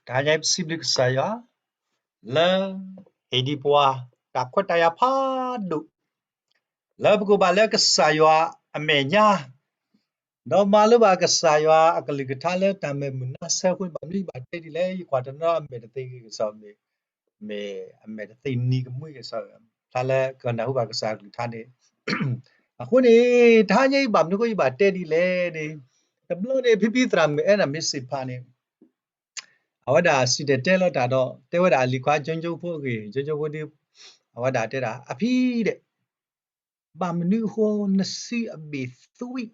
တဟါညါအံၤပစံးဘျုးကစၢ်ယွၤ လၢဟ့ၣ်ဒံးပှၤ တၢ်ခွဲးတၢ်ယာ်ဖးဒိၣ် လၢပကအိၣ်ဘၣ်လၢကစၢ်ယွၤအမဲာ်ညါ ဒီးမၤလိဘၣ်ကစၢ်ယွၤအကလုၢ်ကထါလၢတၢ်မဲာ်မုာ်နါဆၢအဃိန့ၣ် ဘၣ်မနုၤယဘၣ်တဲဒ်လဲၣ် ယကွၢ်တနီၤအမဲာ်တသ့ဂ့ၤကစီၣ် မ့ၢ်အမဲာ်တသ့နံၤကမှံကစီၣ် ဖျါလၢကနၢ်ဟူဘၣ်ကစၢ်အကလုၢ်ကထါန့ၣ် အဃိန့ၣ် တဟါညါအံၤဘၣ်မနုၤအဃိယဘၣ်တဲဒ်လဲၣ်န့ၣ် တဘျီန့ၣ် ဖံဖံသရၣ်မုၣ်အဲၣ်နၤမ့ၢ်စံးဖးန့ၣ် အဝဲဒၣ်စံၣ်တဲၤတဲလီၤတၢ်ဒီး တဲဝဲဒၣ်အလံၤခွါကၠိကၠိဖိအဂ့ၢ် ကၠိကၠိဖိဒီး အဝဲဒၣ်တဲဒၣ် အဖံဒီး ဘၣ်မနုၤအဃိနစုအဘ့ၣ်သွံၣ်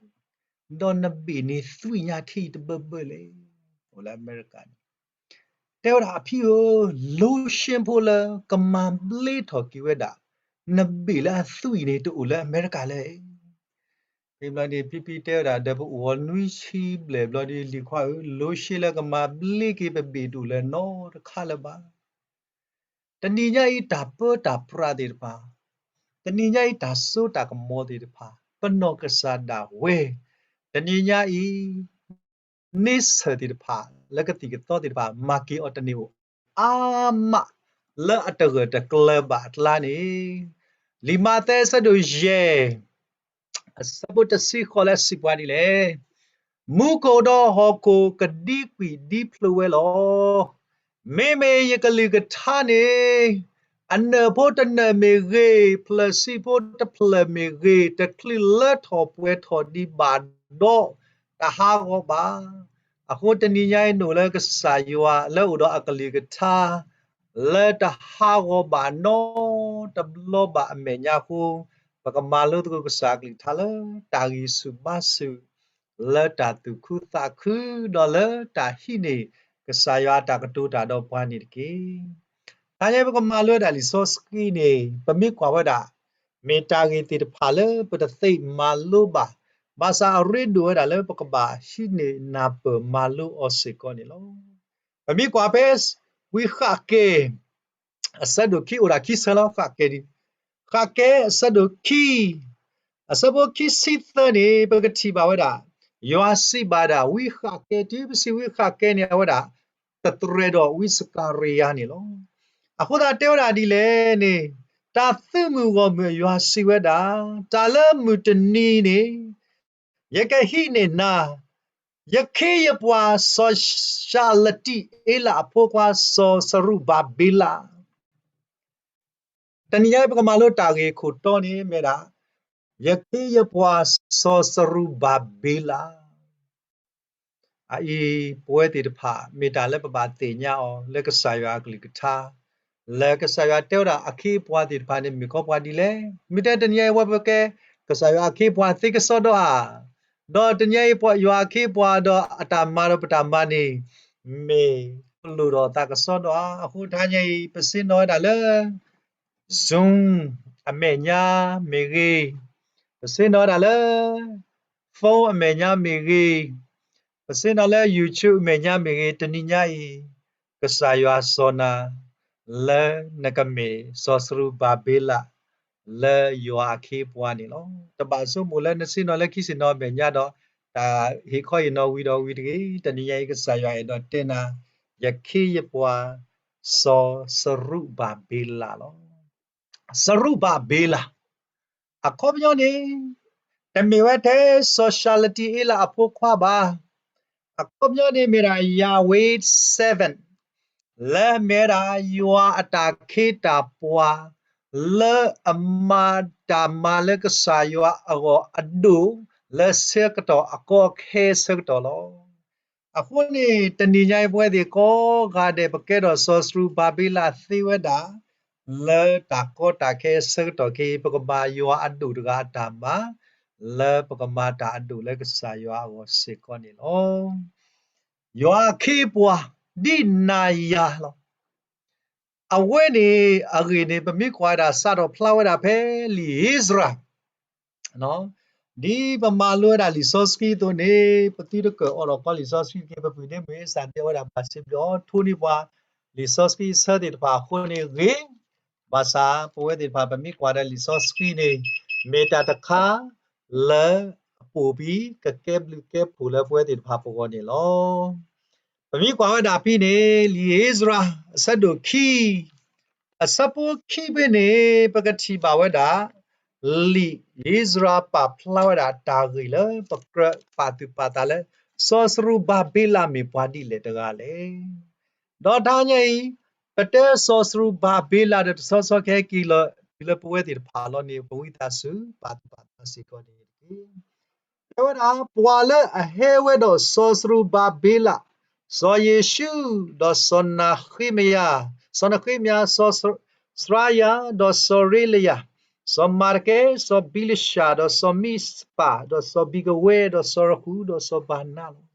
ဒီးနဘ့ၣ်န့ၣ်သွံၣ်ညါထံတဘၢဘၢလဲၣ် အိၣ်လၢအမဲရကၤန့ၣ် တဲဝဲဒၣ်အဖံဧၢ lotion ဖိလၢကမၤဘျ့ထီၣ်က့ၤဝဲဒၣ် နဘ့ၣ်လၢအသွံၣ်န့ၣ်တအိၣ်လၢအမဲရကၤလဲၣ် ဖဲဘျီန့ၣ် ဖံဖံတဲဝဲဒၣ် ဒီးပအိၣ်အီၤနွံဆံဘျဲၣ်ဘျီဒီး လံၤခွါဧၢ lotion လၢကမၤဘျ့က့ၤပဘ့ၣ်တအိၣ်လၢၤနီတခါလၢၤဘၣ် တနံၤညါအံၤတၢ်ပၢတၢ်ပြးသ့ၣ်တဖၣ်, တနံၤညါအံၤတၢ်စိတၢ်ကမီၤသ့ၣ်တဖၣ်, ပနီၢ်ကစၢ်ဒၣ်ဝဲ, တနံၤညါအံၤ န့ဆၢၣ်သ့ၣ်တဖၣ် လၢကသံၣ်ကသီသ့ၣ်တဖၣ် မၤက့ၤအီၤတန့ၢ်အိၣ်အါမး လၢအတဂၢၢ်တကျၢၤဘၣ်အကျါန့ၣ်, လံာ်မးသဲအဆၢဒိၣ်ယဲၢ် အဆၢဖိတဆံဃိးလၢစံးပှၤဒ်လဲၣ်, မူခိၣ်ဒီးဟီၣ်ခိၣ်ကဒံကွံာ်ဒံဖျိဝဲလီၤ. မ့မ့ၢ်ယကလုၢ်ကထါန့ၣ် အနၢၣ်ဖိတနၢၣ်မ့ၢ်ဂ့ၤ, ဖျၢၣ်ဆံဖိတဖျၢၣ်မ့ၢ်ဂ့ၤ, တချုးလၢထီၣ်ပှဲၤထီၣ်ဒံးဘၣ်ဒီး တဟးဂီၤဘၣ်. အဃိတနံၤညါအံၤ နအိၣ်လၢကစၢ်ယွၤလၢအိၣ်ဒီးအကလုၢ်ကထါ လၢတဟးဂီၤဘၣ်နီတဘျီဘၣ်အမဲာ်ညါအဃိ, ပကမၤလိသကိးကစၢ်အကလုၢ်ကထါလၢတၢ်ဂံၢ်ဆူၣ်ဘါဆူၣ်, လၢတၢ်သူၣ်ခုသးခု, ဒီးလၢတၢ်ဟံးန့ၢ်ကစၢ်ယွၤအတၢ်ကတိၤတၢ်ဒီးပှၤန့ၣ်တက့ၢ်. တနံၤအံၤပကမၤလိဝဲဒၣ်လံာ်စီဆှံန့ၣ် ပမ့ၢ်ကွၢ်ဝဲဒၣ် မ့ၢ်တၢ်ဂ့ၢ်သ့ၣ်တဖၣ်လၢပတသ့မၤလိဘၣ်, ဘၣ်ဆၣ်အရ့ဒိၣ်ဝဲဒၣ်လၢပကဘၣ်ဟံးန့ၢ်နၢ်ပၢၢ်မၤလိအီၤစ့ၢ်ကီးန့ၣ်လီၤ. ပမ့ၢ်ကွၢ်ဖဲ ဝံဃးကဲ အဆၢဒိၣ်ခံအိၣ်ဒၣ်ခံဆၢလီၤ, ဃးကဲဒ်, ဃးကဲအဆၢဒိၣ်ခံ အဆၢဖိခံဆံသၢန့ၣ် ပကထံၣ်ဘၣ်ဝဲဒၣ်, ယွၤစံးဘၣ်ဒၣ်ဝံဃးကဲ, တုၤပစံးဝံဃးကဲန့ၣ် အဝဲဒၣ် တသရဲဒီးဝံစကၤရယၤန့ၣ်လီၤ. အဃိသတးတဲဝဲဒၣ်ဒ်လဲၣ်န့ၣ်, တၢ်သုးမုၢ်ဂီၢ်မုၢ်ယွၤစံးဝဲဒၣ်, တၢ်လၢမုၢ်တနံၤန့ၣ် ယကဟံးန့ၢ်နၤ, ယခ့ယပှၤစီၤၡၤလတံအ့လးအဖိခွါစီၤစရူးဘၤဘ့လး တနံၤညါအံၤပကမၤလိတၢ်ဂ့ၢ်ခိၣ်တီန့ၣ်မ့ၢ်ဒၣ်, ယခ့ယပှၤစီၤစရူးဘၤဘ့လး. အအံၤပဝဲသ့ၣ်တဖၣ် မ့ၢ်တၢ်လၢပဘၣ်သ့ၣ်ညါအီၤလၢကစၢ်ယွၤအကလုၢ်ကထါ, လၢကစၢ်ယွၤတဲဝဲဒၣ်အခ့အပှၤသ့ၣ်တဖၣ်န့ၣ် မ့ၢ်ခီပှၤဒ်လဲၣ်. မ့ၢ်တဲတနံၤညါအံၤဝဲပကဲ ကစၢ်ယွၤအခ့အပှၤသ့ကစီဒီဧါ, ဒီးတနံၤညါအံၤယွၤအခ့အပှၤဒီးအတၢ်မၤဒီးပတၢ်မၤန့ၣ် မ့ၢ်ပလိၣ်ဒီးသးကစီဒီဧါ. အဃိတနံၤညါအံၤ ပဆ့ၣ်နီၤဝဲဒၣ်လၢ Zoom အမဲာ်ညါမ့ၢ်ဂ့ၤ, ပဆ့ၣ်နီၤဝဲဒၣ်လၢ phone အမဲာ်ညါမ့ၢ်ဂ့ၤ, ပဆ့ၣ်နီၤလၢ YouTube အမဲာ်ညါမ့ၢ်ဂ့ၤ, တနံၤညါအံၤ ကစၢ်ယွၤစီၤနၤ လၢနကမ့ၢ်စီၤစရူးဘၤဘ့လး လၢယွၤအခ့အပှၤန့ၣ်လီၤ. တဘၣ်ဆိကမိၣ်လၢနဆ့ၣ်နီၤလၢခံဆ့ၣ်နီၤအမဲာ်ညါဒီး တၢ်ဟ့ၣ်ခီဟ့ၣ်နီၤဝံၤဒီးဝံၤတဂ့ၤ. တနံၤညါအံၤ ကစၢ်ယွၤအဲၣ်ဒိးတဲနၤ ယခ့ယပှၤ စီၤစရူးဘၤဘ့လးလီၤ. စရူးဘၤဘ့လး အခီပညီန့ၣ် တမ့ၢ်ဝဲထဲစီၤၡၤလတံအ့လးအဖိခွါဘၣ်. အခီပညီန့ၣ်မ့ၢ်ဒၣ် Yahweh servant လၢအမ့ၢ်ဝဲဒၣ်ယွၤအတၢ်ခ့တၢ်ပှၤ လၢအမၤတၢ်မၤလၢကစၢ်ယွၤအဂီၢ်အဒိၣ် လၢဆၢကတီၢ်အကီအခဲအဆၢကတီၢ်လီၤ. အဃိန့ၣ် တနံၤညါအံၤပဝဲသ့ၣ်ကိးဂၤဒဲး ပကဲထီၣ်စီၤစရူးဘၤဘ့လးသ့ဝဲဒၣ် လၢတၢ်ကီတၢ်ခဲအဆၢကတီၢ်ခဲအံၤ ပကမၤယွၤအဒိၣ်တဂၤအတၢ်မၤ လၢပကမၤတၢ်အဒိၣ်လၢကစၢ်ယွၤအဂီၢ်စ့ၢ်ကီးန့ၣ်လီၤ. ယွၤအခ့အပှၤ ဒ်နၤယၤလီၤ. အဝဲန့ၣ်အဂ့ၢ်န့ၣ် ပမ့ၢ်ကွၢ်ဝဲဒၣ်စးထီၣ်ဖျါဝဲဒၣ်ဖဲလံာ်ဧ့စြၤ ဒ်ပမၤလိဝဲဒၣ်လံာ်စီဆှံအသိးန့ၣ် ပသုတကၢၢ်အီၤဒီးကီလံာ်စီဆှံတက့ၢ်. ပပုၢ်ဒ့မုၣ်အ့စၢ်ဒဲးဝဲဒၣ်ဘၣ်စံးဘျုးအီၤ ထိးန့ၢ်ပှၤလံာ်စီဆှံအဆၢသ့ၣ်တဖၣ်အဃိန့ၣ်ဂ့ၤ, ဘၣ်ဆၣ်ပဝဲသ့ၣ်တဖၣ် ပမ့ၢ်ကွၢ်ဒီးလံာ်စီဆှံန့ၣ် မ့ၢ်တၢ်တခါလၢအပိာ်ဘံ ကကဲဘျုးကဲဖှိၣ်လၢပဝဲသ့ၣ်တဖၣ်ပဂီၢ်န့ၣ်လီၤ. ပမ့ၢ်ကွၢ်ဝဲဒၣ်ဖဲန့ၣ် လံာ်ဧ့စြၤ အဆၢဒိၣ်ခံ အဆၢဖိခံဖဲန့ၣ် ပကထံၣ်ဘၣ်ဝဲဒၣ် လံာ်ဧ့စြၤပာ်ဖျါဝဲဒၣ်တၢ်ဂ့ၢ်လၢ ပကြၢးပာ်သူၣ်ပာ်သးလၢ စီၤစရူၤဘၤဘ့လးမ့ၢ်ပှၤဒ်လဲၣ်တဂၤလဲၣ်. ဒီးတဟါညါအံၤ ပတဲစီၤစရူၤဘၤဘ့လးဒီးတဆီဆီကဟဲက့ၤလီၤတုၤလၢပဝဲသ့ၣ်တဖၣ်အလီၢ်န့ၣ် ပဝံသးစူၤ ပာ်သူၣ်ပာ်သးစ့ၢ်ကီးန့ၣ်တက့ၢ်. တဲဝဲဒၣ် ပှၤလၢအဟဲဝဲဒီးစီၤစရူၤဘၤဘ့လး, စီၤယ့ၣ်ၡူး, ဒီးစီၤနဃ့မယၤ, စီၤနဃ့မယၤ, စီၤစရါယၤ, ဒီးစီၤရ့လယၤ, စီၤမၤတကဲ, စီၤဘံလၡါ, ဒီးစီၤမံစပၤ, ဒီးစီၤဘံကဝဲ, ဒီးစီၤရဃူ, ဒီးစီၤဘၤနါလီၤ.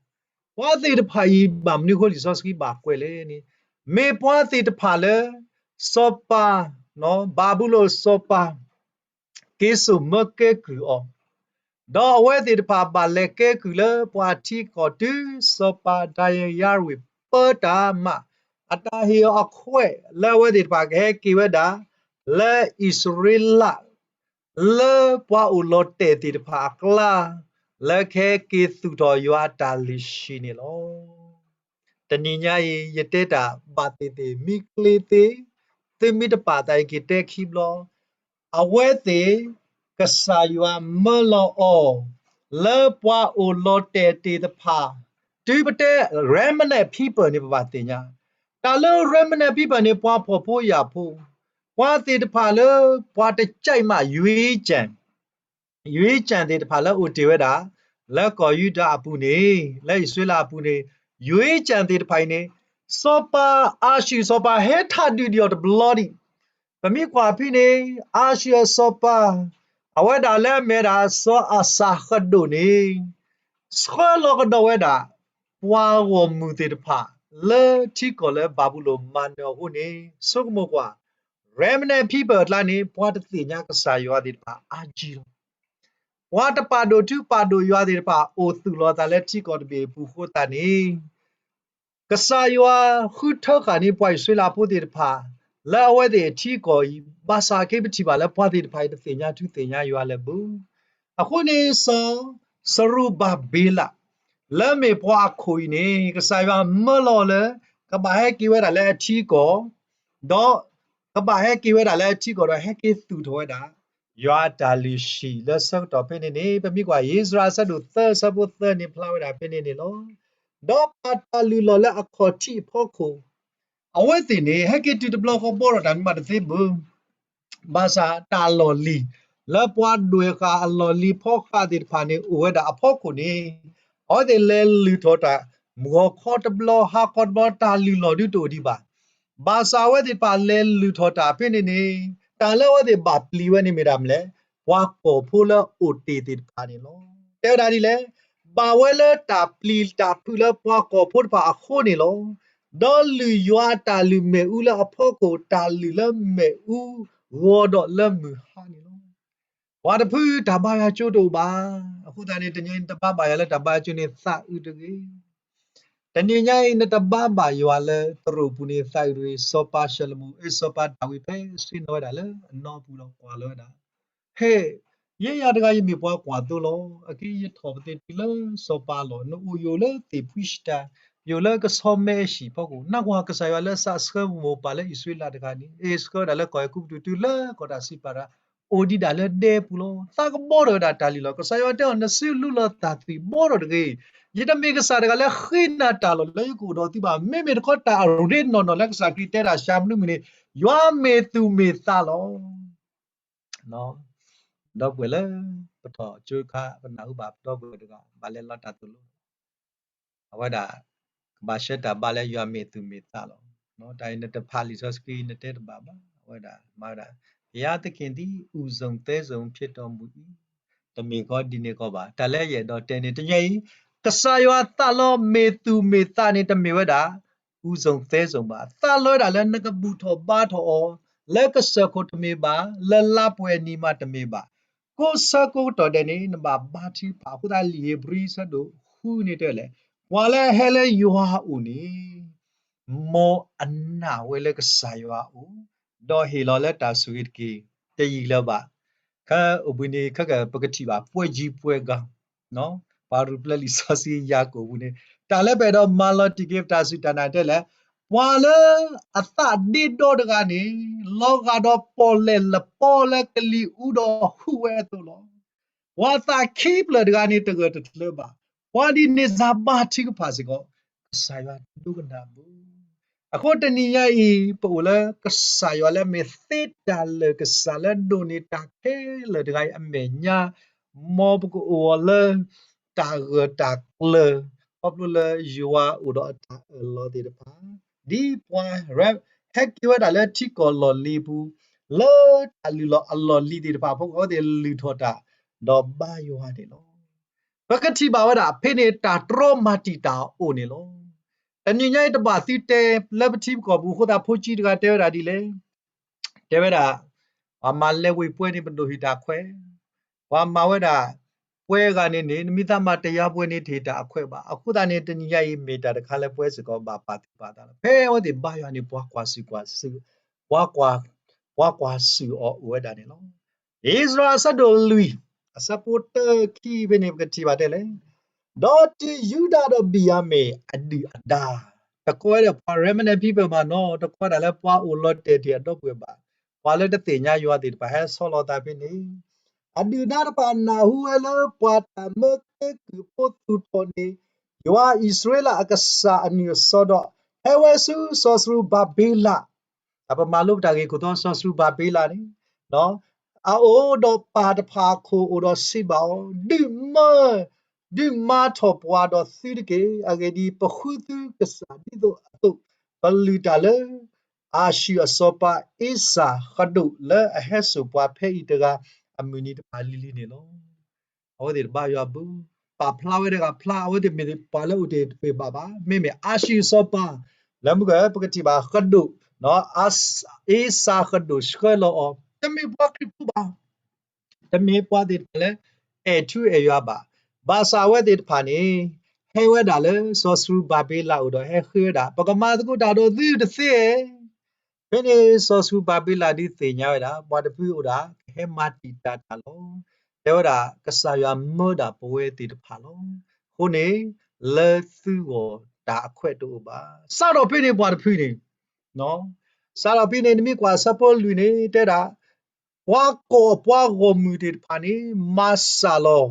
ပှၤသ့ၣ်တဖၣ်အံၤ ဘၣ်မနုၤအဃိလံာ်စီဆှံဘၣ်ကွဲးလဲၣ်န့ၣ်, မ့ၢ်ပှၤသ့ၣ်တဖၣ်လၢ စီၤပၤ, ဘၤဘူလိၣ်စီၤပၤ က့ၤစိာ်မၢကဲကုၢ်အီၤ, ဒီးအဝဲသ့ၣ်တဖၣ်ဘၣ်လဲၤကဲကုၢ်လၢပှၤထံကီၢ်တုၤစီၤပၤဒၤရံယၤဝ့ၢ်ပၢတၢ်မး, အတၢ်ဟ့ၣ်အီၤအခွဲးလၢအဝဲသ့ၣ်တဖၣ်ကဟဲက့ၤဝဲဒၣ် လၢအံၣ်စရ့လး လၢပှၤအိၣ်လီၤတဲာ်သ့ၣ်တဖၣ်အကျါ, လၢကဟဲက့ၤသူၣ်ထီၣ်ယွၤအတၢ်လုၢ်ဟံၣ်န့ၣ်လီၤ. တနံၤညါအံၤ ယတဲတၢ်ဘၣ်သ့ၣ်သ့ၣ် မ့ၢ်ကျ့သ့, သုမ့ၢ်တပာ်သး ယက့ၤတဲခံဘျီ, အဝဲသ့ၣ် ကစၢ်ယွၤမၢလီၤအီၤ လၢပှၤအိၣ်လီၤတဲာ်သ့ၣ်တဖၣ်, တုၤပတဲ remnant people န့ၣ် ပဘၣ်သ့ၣ်ညါ, တၢ်လၢ remnant people န့ၣ် ပှၤဖှီၣ်ဖိယာ်ဖိ, ပှၤသ့ၣ်တဖၣ်လၢ ပှၤတကဲးမး ယွ့ကၠံၣ် ယွ့ကၠံၣ်သ့ၣ်တဖၣ်လၢအိၣ်တ့ၢ်ဝဲဒၣ် လၢကီၢ်ယူဒၤအပူၤန့ၣ်, လၢအံၣ်စရ့လးအပူၤန့ၣ်, ယွ့ကၠံၣ်သ့ၣ်တဖၣ်အံၤန့ၣ်, စီၤပၤအၤၡူၢ်စီၤပၤဟဲထီၣ်ဒုးဒံးအီၤတဘျီဒံး, ပမ့ၢ်ကွၢ်ဖဲန့ၣ်, အၤၡူၢ်အစီၤပၤ, အဝဲဒၣ်လၢအမ့ၢ်ဝဲဒၣ်စီၤအၤစၤဃဒိၣ်န့ၣ်, ဆှၢလီၤကဒီးဝဲဒၣ် ပှၤဂီၢ်မုၢ်သ့ၣ်တဖၣ် လၢထံကီၢ်လၢဘၤဘူလိၣ်မၤနၢၤအဃိန့ၣ်, ဆိကမိၣ်ကွၢ်, remnant people အကျါန့ၣ် ပှၤတသ့ၣ်ညါကစၢ်ယွၤသ့ၣ်တဖၣ်အါကံလီၤ. ပှၤတပာ်ဒိၣ်ထူပာ်ဒိၣ်ယွၤသ့ၣ်တဖၣ် အိၣ်သူၣ်လီၤအသးလၢထံကီၢ်တဘ့ၣ်အပူၤအဃိသတးန့ၣ်, ကစၢ်ယွၤဃုထၢဃာ်န့ၢ်ပှၤအံၣ်စရ့လးဖိသ့ၣ်တဖၣ် လၢအဝဲသ့ၣ်အထံကီၢ်အံၤ, ဘၣ်ဆၣ်က့ၤပထံၣ်ဘၣ်လၢပှၤသ့ၣ်တဖၣ်အံၤ တသ့ၣ်ညါထူသ့ၣ်ညါယွၤလၢၤဘၣ်. အဃိန့ၣ် စီၤစရူၤဘၤဘ့လး လၢမ့ၢ်ပှၤအခိၣ်အံၤန့ၣ်, ကစၢ်ယွၤမၢလီၤအီၤလၢ ကဘၣ်ဟဲက့ၤဝဲဒၣ်လၢအထံကီၢ်, ဒီးကဘၣ်ဟဲက့ၤဝဲဒၣ်လၢအထံကီၢ်ဒီး ဟဲက့ၤသူၣ်ထီၣ်ဝဲဒၣ် ယွၤအတၢ်လုၢ်ဟံၣ်လၢဆၢကတီၢ်ဖဲန့ၣ်န့ၣ်, ပမ့ၢ်ကွၢ် ဧ့စြၤအဆၢဒိၣ်သၢ အဆၢဖိသၢန့ၣ် ဖျါဝဲဒၣ်ဖဲန့ၣ်န့ၣ်လီၤ. ဒီးဘၣ်တၢ်လုၢ်လီၢ်လၢအခီၣ်ထံးအဖီခိၣ်, အဝဲသ့ၣ်န့ၣ် ဟဲက့ၤတုၤတဘျီဃီဘီထီၣ်တၢ်မ့ၢ်ဘၣ်တသ့ဘၣ်. ဘၣ်ဆၣ်တၢ်လီၢ်လံၤ လၢပှၤဒွဲၣ်ဃာ်အလီၢ်လံၤဖီဃာ်သ့ၣ်တဖၣ်န့ၣ် အိၣ်ဝဲဒၣ်အဖီခိၣ်န့ၣ်, အဝဲသ့ၣ်လဲၤလုၢ်ထီၣ်တၢ် မုၢ်ဂီၤခီတဘျီ ဟါခီတဘျီ တၢ်လုၢ်လီၢ်ဒုးတအိၣ်ဒံးဘၣ်. ဘၣ်ဆၣ်အဝဲသ့ၣ်တဖၣ်လဲၤလုၢ်ထီၣ်တၢ်ဖဲန့ၣ်န့ၣ်, တၢ်လၢအဝဲသ့ၣ်ဘၣ်ပျံၤဝဲန့ၣ်မ့ၢ်ဒၣ်မနုၤလဲၣ်, ပှၤကီၢ်ဖိလၢအိၣ်တ့ၢ်သ့ၣ်တဖၣ်န့ၣ်လီၤ. တဲဝဲဒၣ်ဒ်လဲၣ်, ဘၣ်ဝဲလၢတၢ်ပျံၤတၢ်ဖုးလၢပှၤကီၢ်ဖိတဖၣ်အဃိန့ၣ်လီၤ. ဒီးလုၢ်ယွၤအတၢ်လုၢ်မ့ၣ်အူလၢအဖီခိၣ် တၢ်လုၢ်လၢမ့ၣ်အူဂီၤဒီးလၢမုၢ်ဟါန့ၣ်လီၤ. ပှၤတဖုတၢ်ဘါယွၤကၠိတအိၣ်ဘၣ်. အဃိသတးန့ၣ် တနံၤအံၤနတဘါဘၣ်ယွၤလၢတၢ်ဘါယွၤကၠိန့ၣ်သးအုးတဂ့ၤ. တနံၤညါအံၤ နတဘါဘၣ်ယွၤလၢသရိာ်ပူၤန့ၣ်သးအုးတဂ့ၤ. စီၤပၤၡလိၤမိၣ်, အ့ စီၤပၤဒၤဝံးဖဲဆ့ၣ်နီၤဝဲဒၣ်လၢအနီပူၤဒီးကွၢ်လီၤဝဲဒၣ်, ဟဲ, ယဲယၤတဂၤယမ့ၢ်ပှၤကွၢ်သိလီၤ. အက့ယထီၣ်ပသ့တုၤလၢစီၤပၤအလီၢ်, နအိၣ်ယအိၣ်လၢသ့ၣ်ဖှံၡတၢ်, ယအိၣ်လၢကဆီမဲအဟံၣ်ဖီခိၣ်, နကွၢ်ကစၢ်ယွၤလၢအသးဆှၢမိၢ်ပၢ်လၢအံၣ်စရ့လးတဂၤန့ၣ်, အ့ ဆှၢဝဲဒၣ်လၢကီၢ်အဲၤကူပတူၤတုၤလၢကီၢ်တၢ်စံးပာ်တၢ်, အိၣ်ဒံးဒၣ်လၢဒဲပူၤလီၤ. သးကဘီထီၣ်ဝဲဒၣ်တၢ်လုၢ်လီၢ်. ကစၢ်ယွၤတဲအီၤ နစုလူလီၤသးသွံၣ်ဘီထီၣ်တဂ့ၤ. ယတမ့ၢ်ကစၢ်တဂၤလၢဃ့နၤတၢ်လီၢ်လၢယကအိၣ်ဒီးသုဘၣ်. မ့မ့ၢ်တခီတၢ်အရ့နီၢ်နီၢ်လၢကစၢ်ခရံာ်တဲတၢ်ဆှၢမနုၤမံၤန့ၣ်, ယွၤမ့ၢ်သူၣ်မ့ၢ်သးလီၤ. ဒီပုၢ်ဝဲၢ်လၢ ပထီၣ်ကၠိခါ ပနၢ်ဟူဘၣ်ပဒီပုၢ်ဝဲၢ်တဂၤ ဘၣ်လဲၤလီၤတၢ်သိၣ်လိ, အဝဲဒၣ် ကဘၣ်ဆှၢတၢ်ဘါလၢယွၤမ့ၢ်သူၣ်မ့ၢ်သးလီၤ. တၢ်အံၤနတဖးလံာ်စီဆှံ နတဲတဘၣ်ဘၣ်. အဝဲဒၣ်မၤဝဲဒၣ် ဘုရားသခင်သည် ဦးဆုံးသဲဆုံးဖြစ်တော်မူ၏, တမ့ၢ်ကီဒ်န့ၣ်ကီဘၣ်. တၢ်လၢယအဲၣ်ဒိးတဲန့ၣ် တနံၤအံၤ ကစၢ်ယွၤသးလီမ့ၢ်သူၣ်မ့ၢ်သးန့ၣ် တမ့ၢ်ဝဲဒၣ် ဦးဆုံးသဲဆုံးဘၣ်. သးလီဝဲဒၣ်လၢနကဘူၣ်ထီၣ်ဘါထီၣ်အီၤ, လၢကစၢၢ်ခိၣ်တမ့ၢ်ဘၣ်, လၢလါပှဲၤနံၤမးတမ့ၢ်ဘၣ်. ကိးဆၢကိးကတီၢ်ဒဲးန့ၣ် နဘၣ်ဘါထုကဖၣ်. အဃိသတးလံာ်ဧ့ၤဘြံၤဆၢဒိၣ်ဃုန့ၣ်တဲလဲၣ်, ပှၤလၢအဟဲလၢယွၤအအိၣ်န့ၣ် မ်အနာ်ဝဲလၢကစၢ်ယွၤအအိၣ်, ဒီးဟ့ၣ်လီၤလၢတၢ်ဆိၣ်ဂ့ၤတက့ၢ်. တယံာ်လၢၤဘၣ်. ခဲအံၤန့ၣ် ခဲကပကထံၣ်ဘၣ် ပွဲကြီးပွဲကောင်း, ပှၤရူၤပျဲၢ်လံာ်စီဆှံယၤကိာ်ပူၤန့ၣ်, တၢ်လၢပအဲၣ်ဒိးမၤလီၤတံၢ်က့ၤပတၢ်စူၢ်တၢ်နာ်တဲလဲၣ်, ပှၤလၢအသးဒ့ဒီတဂၤန့ၣ် လီၤဂာ်ဒီးပီၣ်လဲၣ်လပီလၢကလံၤအူဒီးဟူးဝဲအသိးလီၤ. ပှၤသးခံဖျၢၣ်တဂၤန့ၣ် တဂၢၢ်တကျၢၤဘၣ်. ပှၤဒ်န့ၣ်စၢ်ဘါထုကဖၣ်စ့ၢ်ကီး, ကစၢ်ယွၤတဒိကနၣ်ဘၣ်. အဃိတနံၤညါအံၤ ပအိၣ်လၢကစၢ်ယွၤလၢအမ့ၢ်သ့တၢ်လၢာ်ကစၢ်လၢဒိးန့ၢ်တၢ်ခဲလၢာ်တဂၤအံၤအမဲာ်ညါ, မ်ပကအိၣ်အီၤလၢ တၢ်ဂၢၢ်တၢ်ကျၢၤ, ခီဖျိလၢယွၤအိၣ်ဒီးအတၢ်အၢၣ်လီၤသ့ၣ်တဖၣ်, ဒ်ပှၤ ဟဲက့ၤဝဲဒၣ်လၢထံကီၢ်လီၢ်လံၤပူၤ, လၢတၢ်လုၢ်လီၢ်အလီၢ်လံၤသ့ၣ်တဖၣ်အဖီခိၣ် အဝဲသ့ၣ်လုၢ်ထီၣ်တၢ်, ဒီးဘါယွၤန့ၣ်လီၤ. ပကထံၣ်ဘၣ်ဝဲဒၣ် ဖဲန့ၣ်တၢ်တြီမၤတံာ်တာ်အအိၣ်န့ၣ်လီၤ. တနံၤညါအံၤတဘၣ်သုတဲလၢပထံပကီၢ်ပူၤအဃိသတး ဖိကၠံတဂၤတဲဝဲဒၣ်ဒ်လဲၣ်, တဲဝဲဒၣ်, ပှၤမၤလဲၤဝ့ၢ်ပှဲၤန့ၣ် ပဒိၣ်ဟံၣ်တၢ်ခွဲး, ပှၤမၤဝဲဒၣ်, ပှဲၤဂၤန့ၣ်န့ၣ် နမ့ၢ်သးမၤတယါပှဲၤန့ၣ် တဟ့ၣ်တၢ်အခွဲးဘၣ်. အဃိသတးန့ၣ် တနံၤညါအံၤမ့ၢ်တၢ်တခါလၢပဝဲစ့ၢ်ကီးဘၣ်ပာ်သူၣ်ပာ်သးလီၤ. ဖဲအဝဲသ့ၣ်ဘါယွၤန့ၣ် ပှၤကွၢ်စူၢ်ကွၢ်စူၢ်, ပှၤကွၢ်, ပှၤကွၢ်စူၢ်အီၤအိၣ်ဝဲဒၣ်န့ၣ်လီၤ. အ့စြၤအဆၢဒိၣ်လွံၢ်, အဆၢဖိတၢခံဖဲန့ၣ် ပကထံၣ်ဘၣ်တဲလဲၣ်, ဒီးတုၤယူဒၤဒီးဘံၣ်ယၤမ့ၣ်အဒုၣ်အဒါ, တကိးဝဲဒၣ်ပှၤ remnant people မးနီၤ, တကိးဝဲဒၣ်လၢပှၤအိၣ်လီၤတဲာ်တ့ၢ်အဒီပုၢ်ဝဲၢ်ဘၣ်, ပှၤလၢတသ့ၣ်ညါယွၤသ့ၣ်တဖၣ်ဟဲဆီလီၤသးဖဲန့ၣ်, အဒုၣ်ဒါတဖၣ်နၢ်ဟူဝဲလၢပှၤတၢ်မၢကဲကုၢ်ဖိသူၣ်ထီၣ်န့ၢ် ယွၤအံၣ်စရ့လးအကစၢ်အနုၢ်အစီဒီး ဟဲဝဲဆူစီၤစရူၤဘၤဘ့လး, ပမၤလိပတၢ်ဂ့ၢ်ခိၣ်တီ စီၤစရူၤဘၤဘ့လးန့ၣ်, အအိၣ်ဒီးပၢ်တဖၣ်အခိၣ်အိၣ်ဒီးစံးဘၣ်အီၤ, ဒုးမၢ, ဒုးမၤထီၣ်ပှၤဒီးသုတက့ၢ်. အဂ့ၢ်ဒ်အံၤ, ပဃုသုကစၢ်ဒ်သိးအသိး, ပလုၢ်တၢ်လၢအၤၡူၢ်အစီၤပၤအ့စၢ်ဃဒိၣ်လၢအဟဲစိာ်ပှၤဖဲအံၤတဂၤအမုၢ်နံၤတဖၣ်လံၤလံၤန့ၣ်လီၤ. အဝဲသ့ၣ်တဘါယွၤဘၣ်, ပာ်ဖျါဝဲတဂၤဖျါ, အဝဲသ့ၣ်မ့ၢ်ပှၤလၢအိၣ်တ့ၢ်တပ့ၢ်ဘၣ်ဘၣ်, မ့မ့ၢ်အၤၡူၢ်အစီၤပၤ, လၢမုၢ်က ပကထံၣ်ဘၣ်ဃဒိၣ်, အ့စၢ်ဃဒိၣ်ဆှၢလီၤအီၤ, တမ့ၢ်ပှၤခရံာ်ဖိဘၣ်, တမ့ၢ်ပှၤသ့ၣ်တဖၣ်လၢ အဲၣ်ထူအဲၣ်ယွၤဘၣ်. ဘၣ်ဆၣ်အဝဲသ့ၣ်တဖၣ်န့ၣ် ဟဲဝဲဒၣ်လၢစီၤစရူၤဘၤဘ့လးအအိၣ်ဒီးဟဲဃ့ဝဲဒၣ်, ပကမၤသကိးတၢ်ဒီးသုတသ့. ဖဲန့ၣ်စီၤစရူၤဘၤဘ့လးဒုးသ့ၣ်ညါဝဲဒၣ် ပှၤတဖုအိၣ်ဒၣ် ကဟဲမၤတံာ်တာ်တၢ်လီၤ. တဲဝဲဒၣ် ကစၢ်ယွၤမၢဒၣ်ပဝဲသ့ၣ်တဖၣ်လီၤ. အဃိန့ၣ် လၢသုဂီၢ်တၢ်အခွဲးတအိၣ်ဘၣ်. စးထီၣ်ဖဲန့ၣ်ပှၤတဖုန့ၣ်, စးထီၣ်ဖဲန့ၣ် နမ့ၢ်ကွၢ်ဆၢဖိလွံၢ်န့ၣ် တဲဒၣ် ပှၤကီၢ်ပှၤဂီၢ်မုၢ်သ့ၣ်တဖၣ်န့ၣ် မၤစၢ်လီၤ,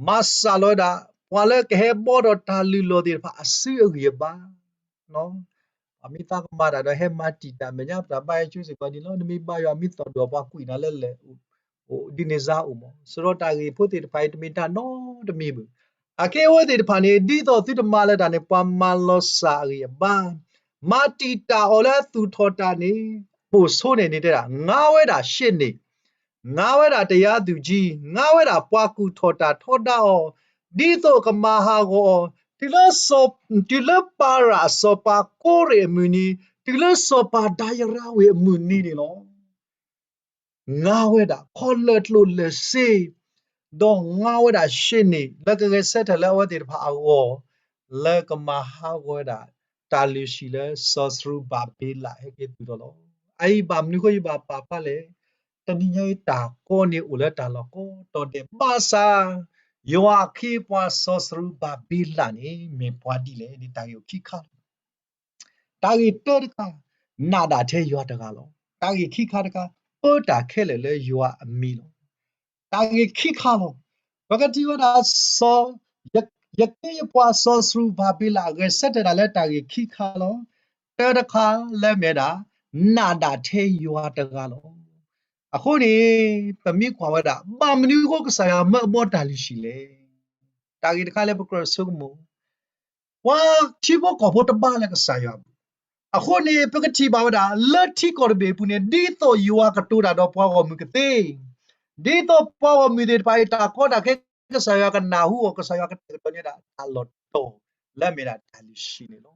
မၤစၢ်လီၤဝဲဒၣ် ပှၤလၢကဟဲဘှီဒီးတၢ်လုၢ်လီၢ်သ့ၣ်တဖၣ်အစုအဂံၢ်အဘါ. ပှၤမ့ၢ်သးကမၤတၢ်ဒီးဟဲမၤတံာ်တာ်မဲာ်ညါ ပတၢ်ဘါယွၤကၠိစ့ၢ်ကီးန့ၣ်လီၤ. နမ့ၢ်ဘါယွၤမ့ၢ်သီၣ်ဒိၣ်ပှၤကွံာ်နၤလၢလဲၣ် ဒ်န့ၣ်စါအိၣ်မး. စရီတၢ်ဂ့ၢ်ဖိသ့ၣ်တဖၣ်အံၤ တမ့ၢ်တၢ်နီတမံၤဘၣ်. အကဲအဝဲသ့ၣ်တဖၣ်န့ၣ် ဒ်သိးသုတမၤလၢၤတၢ်န့ၣ် ပှၤမၤလီၤစၢ်အဂံၢ်အဘါ, မၤတံာ်တာ်အီၤလၢသူၣ်ထီၣ်တၢ်န့ၣ် ပိာ်ဆိန့ၣ်န့ၣ်တဲဒၣ် ငါဝဲဒၣ်ရှ့ၣ်န့ၣ်, ငါဝဲဒၣ်တရားသူကြီး, ငါဝဲဒၣ်ပှၤကူၣ်ထီၣ်တၢ်ထီဒါအီၤ, ဒ်သိးကမၤဟးဂီၤအီၤ, တုၤလၢစီၤ, တုၤလၢပၤရၣ်အစီၤပၤကိရ့ၣ်အမုၢ်နံၤ, တုၤလၢစီၤပၤဒၤရံဝ့ၤအမုၢ်နံၤန့ၣ်လီၤ. ငါဝဲဒၣ်ခီလၢၢ်ကျိၣ်လၢၢ်စ့, ဒီးငါဝဲဒၣ်ရှ့ၣ်န့ၣ် လၢကဂဲၤဆၢထၢၣ်လၢအဝဲသ့ၣ်တဖၣ်အဂီၢ်, လၢကမၤဟးဂီၤဝဲဒၣ် တၢ်လုၢ်ဟံၣ်လၢစီၤစရူၤဘၤဘ့လးဟဲက့ၤတုၤထီၣ်လီၤ. အအံၤဘၣ်မနုၤအဃိယဘၣ်ပာ်ဖျါလဲၣ်. တနံၤညါအံၤတၢ်ကီန့ၣ်အိၣ်လၢတၢ်လီၢ်ကိးတီၤဒဲး ဘၣ်ဆၣ် ယွၤအခ့အပှၤစီၤစရူၤဘၤဘ့လးန့ၣ် မ့ၢ်ပှၤဒ်လဲၣ်န့ၣ် တၢ်ဂ့ၢ်အိၣ်ခံခါလီၤ. တၢ်ဂ့ၢ်တၢတခါ, နာ်ဒၣ်ထဲယွၤတဂၤလီၤ. တၢ်ဂ့ၢ်ခံခါတခါ, ပၢတၢ်ခဲလၢာ်လၢယွၤအမံၤလီၤ. တၢ်ဂ့ၢ်ခံခါလီၤ. ပကထံၣ်ဝဲဒၣ် စီၤ, ယ, ယခ့ယပှၤစီၤစရူၤဘၤဘ့လး ဂဲၤဆၢထၢၣ်ဒၣ်လၢတၢ်ဂ့ၢ်ခံခါလီၤ. တၢတခါလၢမ့ၢ်ဒၣ် နာ်ဒၣ်ထဲယွၤတဂၤလီၤ. အဃိန့ၣ် ပမ့ၢ်ကွၢ်ဝဲဒၣ် ဘၣ်မနုၤအဃိကစၢ်ယွၤမၢအဘီတၢ်လုၢ်ဟံၣ်လဲၣ်. တၢ်ဂ့ၢ်တခါလၢပကြၢးဆိကမိၣ် ပှၤထံဖိကီၢ်ဖိတဘါလၢကစၢ်ယွၤအပူၤ, အဃိန့ၣ် ပကထံၣ်ဘၣ်ဝဲဒၣ် လၢထံကီၢ်တဘ့ၣ်အပူၤန့ၣ် ဒ်သိးယွၤကတိၤတၢ်ဒီးပှၤဂီၢ်မုၢ်ကသ့, ဒ်သိးပှၤဂီၢ်မုၢ်သ့ၣ်တဖၣ်အံၤ တၢ်ကီတၢ်ခဲ ကစၢ်ယွၤကနၢ်ဟူအီၤ, ကစၢ်ယွၤကတဲာ်ကတီၤန့ၢ်ဒၣ်တၢ်လီၢ်တတီၤ လၢအမ့ၢ်ဒၣ်တၢ်လုၢ်ဟံၣ်န့ၣ်လီၤ.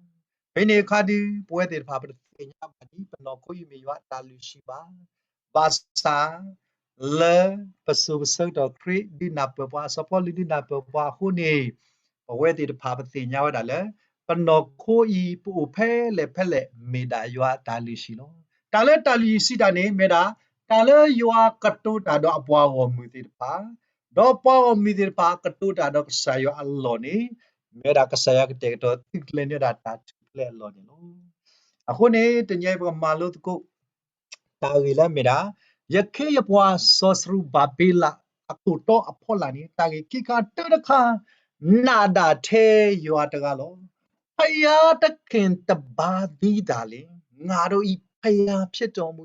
ဖဲန့ၣ်အခါဒုး ပဝဲသ့ၣ်တဖၣ် ပတသ့ၣ်ညါဘၣ်ဒ် ပနီၢ်ခိအံၤမ့ၢ်ယွၤအတၢ်လုၢ်ဟံၣ်ဘၣ်. ဘၣ်ဆၣ် လၢပစိၤပဆၢကတီၢ်ခရံာ်ဒုးနၢ်ပၢၢ်ပှၤ, စီၤပီလူးဒုးနၢ်ပၢၢ်ပှၤအဃိန့ၣ်, ပဝဲသ့ၣ်တဖၣ်ပသ့ၣ်ညါဝဲဒၣ်လၢ ပနီၢ်ခိအံၤ ပအိၣ်ဖဲလဲၣ်ဖဲလဲၣ် မ့ၢ်ဒၣ်ယွၤအတၢ်လုၢ်ဟံၣ်လီၤ. တၢ်လၢတၢ်လုၢ်ဟံၣ်စံးတၢ်န့ၣ် မ့ၢ်ဒၣ် တၢ်လၢယွၤကတိၤတၢ်ဒီးအပှၤဂီၢ်မုၢ်သ့ၣ်တဖၣ်, ဒီးပှၤဂီၢ်မုၢ်သ့ၣ်တဖၣ်ကတိၤတၢ်ဒီးကစၢ်ယွၤအလီၢ်န့ၣ်, မ့ၢ်ဝဲဒၣ်ကစၢ်ယွၤကတဲာ်ကတီၤသုးကျဲၤန့ၢ်ဝဲဒၣ်တၢ်ထူၣ်ဖျဲးအလီၢ်န့ၣ်လီၤ. အဃိန့ၣ် တနံၤအံၤပကမၤလိသကိး တၢ်ဂ့ၢ်လၢအမ့ၢ်ဒၣ်, ယခ့ယပှၤစီၤစရူၤဘၤဘ့လးအခိၣ်တီအဖီလာ်န့ၣ် တၢ်ဂ့ၢ်ခံခါ, တၢတခါ, နာ်ဒၣ်ထဲယွၤတဂၤလီၤ. ဘုရားသခင်တပါးသီးတၢ်လၢ ငါတို့၏ ဘုရားဖြစ်တော်မူ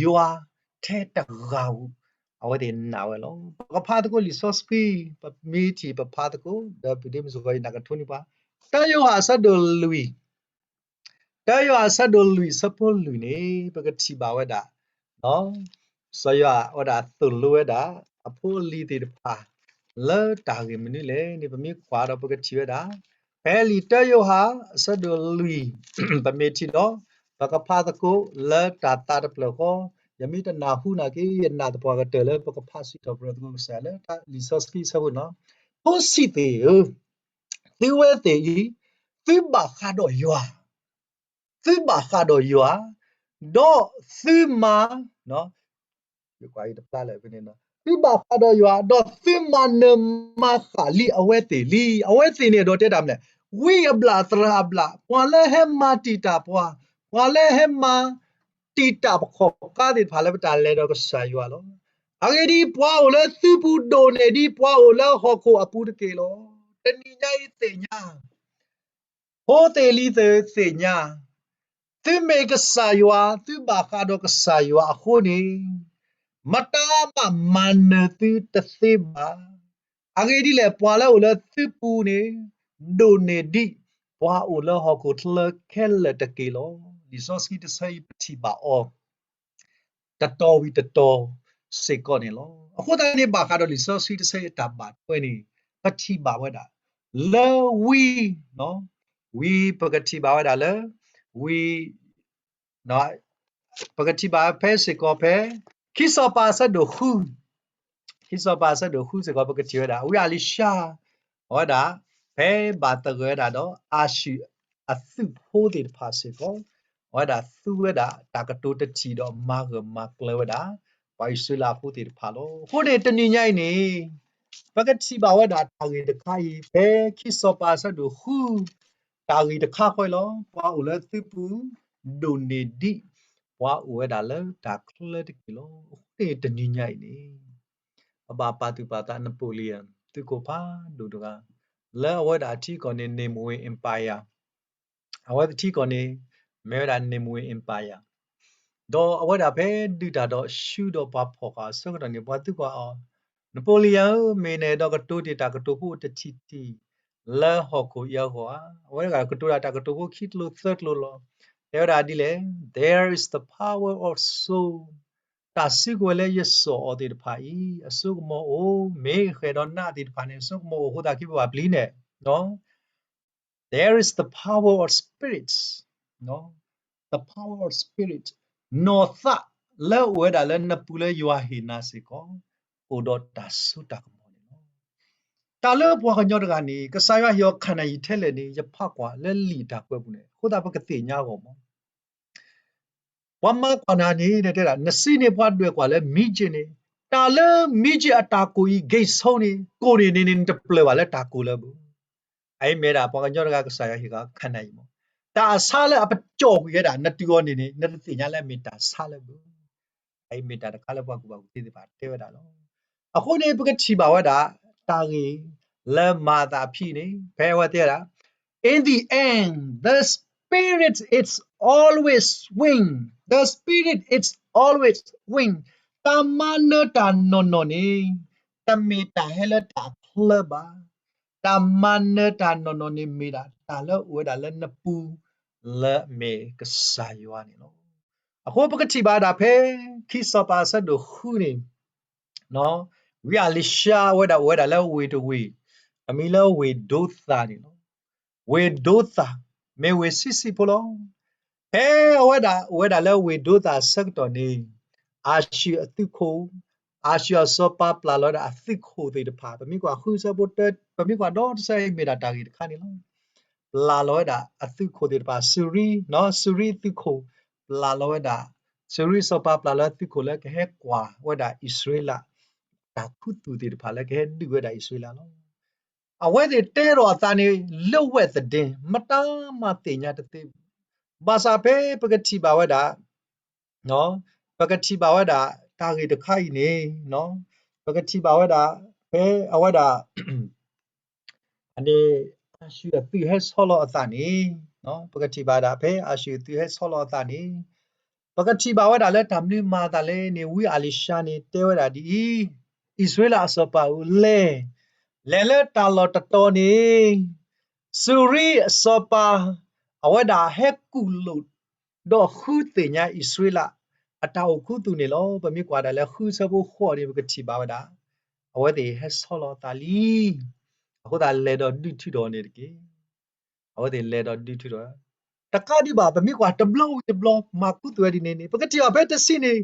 ယွၤထဲတဂၤဧိၤ အဝဲသ့ၣ်နာ်ဝဲလီၤ. ပကဖးသကိးလံာ်စီဆှံ, ပမ့ၢ်ထံၣ်ပဖးသကိး ဒီးပဒ့မုၣ်စ့ၢ်ကီး ယနာ်ကထိန့ၢ်ပှၤ, တၢယိၤဟၣ်အဆၢဒိၣ်လွံၢ်, တၢယိၤဟၣ်အဆၢဒိၣ်လွံၢ်အဆၢဖိလွံၢ်န့ၣ် ပကထံၣ်ဘၣ်ဝဲဒၣ် စီၤယိၤဟၣ်ဝဲဒၣ်သိၣ်လိဝဲဒၣ် အဖိအလံၤသ့ၣ်တဖၣ် လၢတၢ်ဂ့ၢ်မနုၤလဲၣ်န့ၣ် ပမ့ၢ်ကွၢ်ဒီးပကထံၣ်ဝဲဒၣ် ဖဲလံာ်တၢယိၤဟၣ်အဆၢဒိၣ်လွံၢ် ပမ့ၢ်ထံၣ်ဒီး ပကဖးသကိးလၢတၢ်သးတဖျၢၣ်ဃီ, ယမ့ၢ်တနၢ်ဟူနာ်က့ ယနာ်သပှၢ်ကတၢၢ်လၢပကဖးစံးထီၣ်ပတြၢၤသကိးကစၢ်လၢလံာ်စီဆှံအဆၢဖိန့ၣ်, ဖိဆံးသ့ၣ်ဧၢ, သုဝဲသ့ၣ်အံၤ သုဘၣ်ဃးဒီးယွၤ သုဘၣ်ဃးဒီးယွၤ, ဒီးသုမၤ, သုဘၣ်ဃးဒီးယွၤ, ဒီးသုမၤနၢၤမၤဃၣ်လံအဝဲသ့ၣ်လံ. အဝဲသ့ၣ်န့ၣ်ဒီးတဲတၢ်မနုၤလဲၣ်, ဝံအဘျၣ်သရၣ်အဘျၣ်, ပှၤလၢဟဲမၤတံာ်တာ်ပှၤ, ပှၤလၢဟဲမၤတံာ်တာ်ပခီၣ်ကါသ့ၣ်တဖၣ်လၢပတၢ်လဲၤဒီးကစၢ်ယွၤလီၤ. အဂ့ၢ်ဒ်အံၤ, ပှၤအိၣ်လၢသုပူၤဒိၣ်န့ၢ်ဒံးပှၤအိၣ်လၢဟီၣ်ခိၣ်အပူၤတက့ၢ်လီၤ. တနံၤညါအံၤသ့ၣ်ညါ ဖိသ့ၣ်လံၤသ့ၣ်သ့ၣ်ညါ, သုမ့ၢ်ကစၢ်ယွၤ, သုဘၣ်ဃးဒီးကစၢ်ယွၤအဃိန့ၣ်, မတၤမးမၤနၢၤသုတသ့ဘၣ်. အဂ့ၢ်ဒ်လဲၣ်, ပှၤလၢအိၣ်လၢသုပူၤန့ၣ် ဒိၣ်န့ၢ်ဒံးပှၤအိၣ်လၢဟီၣ်ခိၣ်ချၢခဲလၢာ်တက့ၢ်လီၤ. လံာ်စီဆှံတဆၢအံၤပထံၣ်ဘၣ်အီၤ တတီၤဝံၤတတီၤစ့ၢ်ကီးန့ၣ်လီၤ. အဃိသတးန့ၣ် ဘၣ်ဃးဒီးလံာ်စီဆှံတဆၢအံၤအတၢ်ဘၣ်ထွဲန့ၣ် ပထံၣ်ဘၣ်ဝဲဒၣ် လၢဝံ, ဝံပကထံၣ်ဘၣ်ဝဲဒၣ်လၢ ဝံ, ပကထံၣ်ဘၣ်ဖဲစ့ၢ်ကီးဖဲ ခံစီၤပၤအဆၢဒိၣ်ဃု, ခံစီၤပၤအဆၢဒိၣ်ဃုစ့ၢ်ကီး ပကထံၣ်ဝဲဒၣ် ဝံအလံၤၡါ အဝဲဒၣ် ဖဲဘၣ်သဂၢၢ်ဝဲဒၣ်ဒီး အၤၡူၣ်အသုးဖိသ့ၣ်တဖၣ်စ့ၢ်ကီး အဝဲဒၣ်သူဝဲဒၣ်တၢ်ကတိၤတထံၣ်ဒီးမၤဂၢၢ်မၤကျၢၤဝဲဒၣ် ပှၤအံၣ်စရ့လးဖိသ့ၣ်တဖၣ်လီၤ. အဃိန့ၣ်တနံၤညါအံၤန့ၣ် ပကထံၣ်ဘၣ်ဝဲဒၣ်တၢ်ဂ့ၢ်တခါအံၤ ဖဲခံစီၤပၤအဆၢဒိၣ်ဃု တၢ်ဂ့ၢ်တခါဃီအံၤလီၤ. ပှၤအိၣ်လၢသုပူၤ ဒိၣ်န့ၢ်ဒံး ပှၤအိၣ်ဝဲဒၣ်လၢတၢ်ချၢတက့ၢ်လီၤ. အဃိန့ၣ်တနံၤညါအံၤန့ၣ် ပဘၣ်ပာ်သူၣ်ပာ်သး Napoleon သုးခိၣ်ဖးဒိၣ်တဂၤ လၢအဝဲဒၣ်ထံကီၢ်န့ၣ် Nimwe Empire, အဝဲသထံကီၢ်န့ၣ် မ့ၢ်ဝဲဒၣ် Nimwe Empire, ဒီးအဝဲဒၣ်ဖဲဒုးတၢ်ဒီးဆူဒီးပှၤဖီၣ်ဃာ်အဆၢကတီၢ်န့ၣ် ပှၤသံကွၢ်အီၤ, Napoleon ဧၢ, မ့ၢ်နအဲၣ်ဒိးကတိၤတ့ၢ်တၢ်ကတိၤဖိတထံၣ်ထံၣ် လၢဟီၣ်ခိၣ်အံၤအဂီၢ်ဧါ. အဝဲဒၣ်ကတိၤတၢ်တၢ်ကတိၤဖိခံကျိၤသၢကျိၤလီၤ. တဲဝဲဒၣ်ဒ်လဲၣ်, There is the power of soul, တၢ်စုကဝဲၤလၢယစိာ်အီၤသ့ၣ်တဖၣ်အံၤ အစိကမီၤအိၣ်, မ့ၢ်ဃဲၤဒီးနးသ့ၣ်တဖၣ်န့ၣ် အစိကမီၤအိၣ်အဃိသတး က့ၤပဘၣ်ပျံၤန့ၣ် There is the power of spirits, the power of spirit, နီၢ်သးလၢအိၣ်ဝဲဒၣ်လၢနပူၤလၢယွၤဟ့ၣ်နၤစ့ၢ်ကီး အိၣ်ဒီးတၢ်စိတၢ်ကမီၤန့ၣ်လီၤ. တၢ်လၢပှၤကညီတဂၤန့ၣ် ကစၢ်ယွၤဟ့ၣ်အီၤ ခါနၢ်ယံၤ ထဲလဲၣ်န့ၣ် ယဖးကွၢ်လၢလံာ်တၢ်ကွဲးပူၤန့ၣ် အဃိသတးပကသ့ၣ်ညါအဂီၢ်မး ပှၤမၤကွၢ်နၤန့ၣ် တဲဒၣ် နစံးန့ၢ်ပှၤဒွဲၣ်ကွၢ်လၢမံကၠ့ၣ်န့ၣ်, တၢ်လၢမံကၠ့ၣ်အတၢ်ကိၢ်အံၤ ဂ့ၤဆိန့ၣ် ကိၢ်န့ၢ်န့ၣ်န့ၣ် နတပျၢၤဘၣ်လၢတၢ်ကိၢ်လၢအပူၤ. အအံၤမ့ၢ်ဒၣ်ပှၤကညီတဂၤ ကစၢ်ယွၤဟ့ၣ်ဂီၤ ခါနၢ်ယံၤမး, တၢ်အဆါလၢအပကၠီၣ်ကွံာ်ဝဲဒၣ် နတုၤအီၤန့ၣ်န့ၣ် နတသ့ၣ်ညါလၢအမ့ၢ်တၢ်ဆါလၢအပူၤ. အအံၤမ့ၢ်တၢ်တခါလၢပှၤကူၣ်ဘၣ်ကူၣ်သ့သ့ၣ်တဖၣ်တဲဝဲဒၣ်လီၤ. အဃိန့ၣ် ပကထံၣ်ဘၣ်ဝဲဒၣ် တၢ်ဂ့ၢ်လၢမၤအသးအဖံန့ၣ် ဖဲအဝဲတဲဝဲဒၣ် In the end, the spirit is always win. The spirit is always win. တၢ်မၤနၢၤတၢ်နီၢ်နီၢ်န့ၣ် တမ့ၢ်တၢ်ဟဲလၢတၢ်ချၢဘၣ်. တၢ်မၤနၢၤတၢ်နီၢ်နီၢ်န့ၣ်မ့ၢ်ဒၣ် တၢ်လၢအိၣ်ဝဲဒၣ်လၢနပူၤ လၢအမ့ၢ်ကစၢ်ယွၤန့ၣ်လီၤ. အဃိပကထံၣ်ဘၣ်ဒၣ်ဖဲ ခံစီၤပၤအဆၢဒိၣ်ဃုန့ၣ် ဝံအလံၤၡါဝဲဒၣ်အိၣ်ဝဲဒၣ်လၢဝ့ၢ်တဝ့ၢ် အမံၤလၢဝ့ၢ်ဒိသၤန့ၣ်လီၤ. ဝ့ၢ်ဒိသၤ မ့ၢ်ဝ့ၢ်ဆံးဆံးဖိလီၤ. ဖဲအဝဲဒၣ်အိၣ်ဝဲဒၣ်လၢဝ့ၢ်ဒိသၤအဆၢကတီၢ်န့ၣ် အၤၡူၣ်အသုးခိၣ်, အၤၡူၣ်အစီၤပၤပျၢ်လီၤဝဲဒၣ်အသုးခိၣ်သ့ၣ်တဖၣ် ပမ့ၢ်ကွၢ်ဃုဆၢဖိတၢ ပမ့ၢ်ကွၢ်ဒီတဆၢအံၤမ့ၢ်ဒၣ်တၢ်ဂ့ၢ်တခါန့ၣ်လီၤ. ပျၢ်လီၤဝဲဒၣ်အသုးခိၣ်သ့ၣ်တဖၣ် စူၤရံ, စူၤရံသုးခိၣ် ပျၢ်လီၤဝဲဒၣ်, စူၤရံစီၤပၤပျၢ်လီၤသုးခိၣ်လၢကဟဲကွၢ်ဝဲဒၣ်အံၣ်စရ့လး တၢ်ခူသူၣ်သ့ၣ်တဖၣ်လၢကဟဲဒုးဝဲဒၣ်အံၣ်စရ့လးလီၤ. အဝဲသ့ၣ်တဲဒီးအသးန့ၣ် လၢဝဲၢ်သဒ့ မတၤမၤသ့ၣ်ညါတသ့ဘၣ်. ဘၣ်ဆၣ်ဖဲပကထံၣ်ဘၣ်ဝဲဒၣ် ပကထံၣ်ဘၣ်ဝဲဒၣ် တၢ်ဂ့ၢ်တခါအံၤန့ၣ် ပကထံၣ်ဘၣ်ဝဲဒၣ် ဖဲအဝဲဒၣ် အန့ၣ် အၤၡူၣ်အသုးဟဲဆီလီၤအသးန့ၣ် ပကထံၣ်ဘၣ်ဒၣ် ဖဲအၤၡူၣ်အသုးဟဲဆီလီၤအသးန့ၣ် ပကထံၣ်ဘၣ်ဝဲဒၣ်လၢတၢ်မနုၤမၤအသးလဲၣ်န့ၣ် ဝံအၤလံၤၡါန့ၣ် တဲဝဲဒၣ်ဒ်အံၤ, အံၣ်စရ့လးအစီၤပၤဧၢ, လဲၤ, လဲၤလၢတၢ်လီၢ်တတီၤန့ၣ် စူၤရံအစီၤပၤ အဝဲဒၣ်ဟဲကူၣ်လိာ် ဒီးဃုသ့ၣ်ညါအံၣ်စရ့လး အတၢ်အိၣ်ခူသူၣ်န့ၣ်လီၤ. ပမ့ၢ်ကွၢ်ဒၣ်လၢဃုဆၢဖိဃိးန့ၣ် ပကထံၣ်ဘၣ်ဝဲဒၣ် အဝဲသ့ၣ်ဟဲဆီလီၤအသးလံ. အဃိသတးလဲၤဒီးဒုးထုးထီၣ်န့ၣ်တက့ၢ်. အဝဲသ့ၣ်လဲၤဒီးဒုးထုးထီၣ် တကးဒံးဘၣ် ပမ့ၢ်ကွၢ်တဘျီဝံၤတဘျီ မၤခူသူၣ်ဝဲဒ်န့ၣ်န့ၣ် ပကထံၣ်ဘၣ်ဖဲတဆံန့ၣ်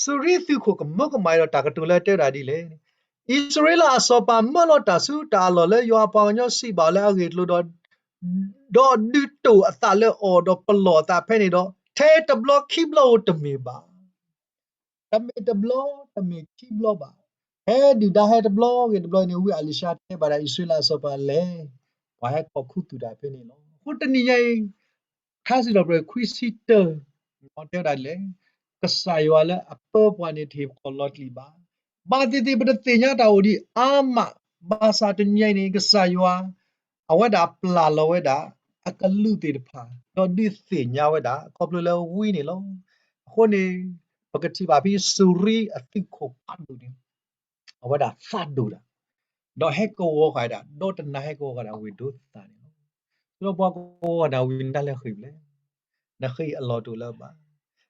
စူၤရံသုးခိၣ်ကမၢကမၣ်ဒီးတၢ်ကတိၤလၢတဲဝဲဒၣ်ဒ်လဲၣ်န့ၣ်, အံၣ်စရ့လးအစီၤပၤမၢလီၤတၢ်ဆူတၢ်အလီၢ်လၢယွၤအပှၤကညီစံးဘၣ်အီၤလၢအဂ့ၢ်အကျိၤဒီး ဒီးဒုးတိာ်အသးလၢအီၤဒီးပလီၢ်အသးဖဲန့ၣ်ဒီး ထဲတဘျီခံဘျီဧိၤတမ့ၢ်ဘၣ်. တမ့ၢ်တဘျီ တမ့ၢ်ခံဘျီဘၣ်. ဟဲဒုၣ်ဒါဟဲတဘျီဂ့ၤတဘျီန့ၣ် ဝံအၤလံၤၡါတဲဘၣ်ဒၣ်အံၣ်စရ့လးအစီၤပၤလဲၤ, ပှၤဟဲခီၣ်ခူသူၣ်တၢ်ဖဲန့ၣ်လီၤ. အဃိတနံၤညါအံၤ ထါစံးထီၣ်ပတြၢၤခွံဆံတၢ တဲဝဲဒၣ်လဲၣ်, ကစၢ်ယွၤလၢအပၢပှၤန့ၣ် တဟ့ၣ်ပခီၣ်လီၤတံၢ်ဘၣ်. ဘၣ်သ့ၣ်သ့ၣ် ပတသ့ၣ်ညါတၢ်အိၣ်ဒံးအါမး, ဘၣ်ဆၣ်တနံၤညါအံၤန့ၣ် ကစၢ်ယွၤ အဝဲဒၣ်ပျၢ်လီၤဝဲဒၣ် အကလူးသ့ၣ်တဖၣ် ဒီးဒုးသ့ၣ်ညါဝဲဒၣ် ခီဖျိလၢဝံန့ၣ်လီၤ. အဃိန့ၣ် ပကထံၣ်ဘၣ်ဖဲစူၤရံအသုးခိၣ်ဖးဒိၣ်န့ၣ် အဝဲဒၣ်သးဒိၣ်ဒၣ်, ဒီးဟဲကဝီၤဃာ်ဒၣ် ဒီးတနၤဟဲကဝီၤဃာ်ဒၣ်ဝ့ၢ်ဒိသၣ်န့ၣ်လီၤ. ဒီးပှၤကဝီၤဃာ်နၤဝံၤနၤလၢဃ့ၢ်ဖျဲၣ်, နဃ့ၢ်အလီၢ်တအိၣ်လၢၤဘၣ်.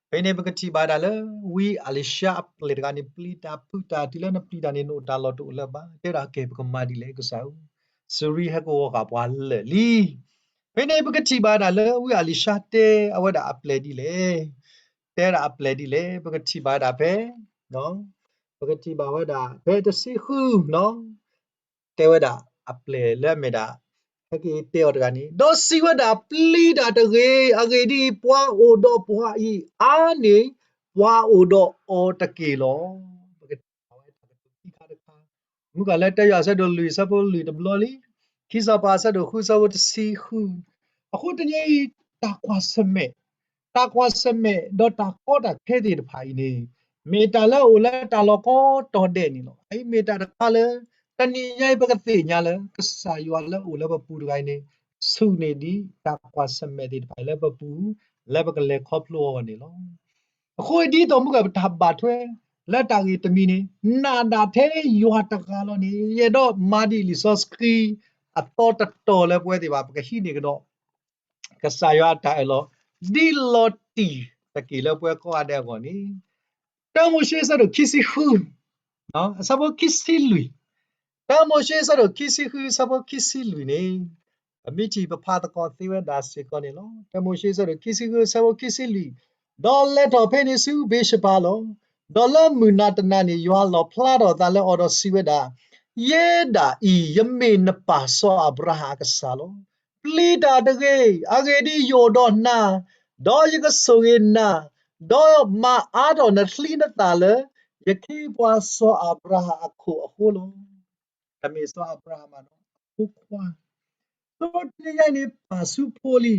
ဖဲန့ၣ် ပကထံၣ်ဘၣ်ဒၣ်လၢ ဝံအၤလံၤၡါအပျဲၢ်တဂၤန့ၣ် ပျံၤတၢ်ဖုးတၢ် တုၤလၢနပျံၤတၢ်န့ၣ် နအိၣ်တၢ်လီၢ်တအိၣ်လၢၤဘၣ်. တဲဒၣ်ကဲ ပကမၤဒ်လဲၣ်ကစၢ်ဧၢ, စူၤရံဟဲကဝီၤဃာ်ပှၤလၢာ်လံ. ဖဲန့ၣ် ပကထံၣ်ဘၣ်ဒၣ်လၢ ဝံအၤလံၤၡါတဲအဝဲဒၣ်အပျဲၢ်ဒ်လဲၣ်, တဲဒၣ်အပျဲၢ်ဒ်လဲၣ်, ပကထံၣ်ဘၣ်ဒၣ်ဖဲ ပကထံၣ်ဘၣ်ဝဲဒၣ် ဖဲတဆံဃု တဲဝဲဒၣ်အပျဲၢ်လၢအမ့ၢ်ဒၣ် ဟဲက့ၤတဲအီၤတဂၤန့ၣ်, ဒီးစံးဝဲဒၣ် ပျံၤတၢ်တဂ့ၤ, အဂ့ၢ်ဒ်အံၤ, ပှၤအိၣ်ဒီးပှၤအံၤအါန့ၢ် ပှၤအိၣ်ဒီးအီၤတက့ၢ်လီၤ. ပကထံၣ်ဘၣ်ဝဲတၢ်ကတိၤခံခါတခါ, မုၢ်ကလၢတၢယွၤအဆၢဒိၣ်လွံၢ်အဆၢဖိလွံၢ်တဘျီလံ, ခံစီၤပၤအဆၢဒိၣ်ဃုအဆၢဖိတဆံဃု, အဃိတနံၤအံၤ တၢ်ကွၢ်ဆၢၣ်မဲာ်, တၢ်ကွၢ်ဆၢၣ်မဲာ် ဒီးတၢ်ကီတၢ်ခဲသ့ၣ်တဖၣ်အံၤန့ၣ် မ့ၢ်တၢ်လၢအအိၣ်လၢတၢ်လီၢ်ကိးတီၤဒဲးန့ၣ်လီၤ. အအံၤမ့ၢ်တၢ်တခါလၢ တနံၤညါအံၤပကသ့ၣ်ညါလၢ ကစၢ်ယွၤလၢအအိၣ်လၢပပူၤတဂၤအံၤန့ၣ် ဆူၣ်န့ၢ်ဒံးတၢ်ကွၢ်ဆၢၣ်မဲာ်သ့ၣ်တဖၣ်လၢပပူၤ လၢပကလဲၤခီဖျိအီၤအဂီၢ်န့ၣ်လီၤ. အဃိဒ်သိးမုၢ်ကပတၢ်ဘၣ်ထွဲ လၢတၢ်ဂ့ၢ်တမံၤန့ၣ် နာ်ဒၣ်ထဲယွၤတဂၤလီၤန့ၣ် ယအဲၣ်ဒိးမၤဒံးလံာ်စီဆှံ အသီတတီၤလၢပဝဲသ့ၣ်တဖၣ် ပကဟံးန့ၢ်ကဒီး ကစၢ်ယွၤအတၢ်အၢၣ်လီၤ ဒ်လီၤတံၢ်သက့ၢ်လၢပဝဲကိးဂၤဒဲးအဂီၢ်န့ၣ် တၢမိၤၡ့အဆၢဒိၣ်ခံဆံဃု အဆၢဖိခံဆံလွံၢ်, တၢမိၤၡ့အဆၢဒိၣ်ခံဆံဃု အဆၢဖိခံဆံလွံၢ်န့ၣ် ပမ့ၢ်ထံၣ်ပဖးသကိးသ့ဝဲဒၣ်စ့ၢ်ကီးန့ၣ်လီၤ. တၢမိၤၡ့အဆၢဒိၣ်ခံဆံဃု အဆၢဖိခံဆံလွံၢ်, ဒီးလဲၤထီၣ်ဖဲန့ၣ်ဆူဘ့းၡဘၤလီၤ. ဒီးလၢမုၢ်နၤတနၤန့ၣ် ယွၤလီၣ်ဖျါထီၣ်အသးလၢအီၤဒီးစံးဝဲဒၣ်, ယဲဒၣ်အံၤ ယမ့ၢ်နပၢ်စီၤအၤဘြၤဟၣ်အကစၢ်လီၤ. ပျံၤတၢ်တဂ့ၤ, အဂ့ၢ်ဒ်အံၤ ယအိၣ်ဒီးနၤ, ဒီးယကဆိၣ်ဂ့ၤနၤ, ဒီးမၤအါထီၣ်နချံနသၣ်လၢ ယခ့ပှၤစီၤအၤဘြၤဟၣ်အခိၣ်အဃိလီၤ. တမ့ၢ်စီၤအၤဘြၤဟၣ်ဘၣ်ဒီး အဖိခွါ သိတနံၤညါအံၤန့ၣ် ပာ်ဆူဖိလံ,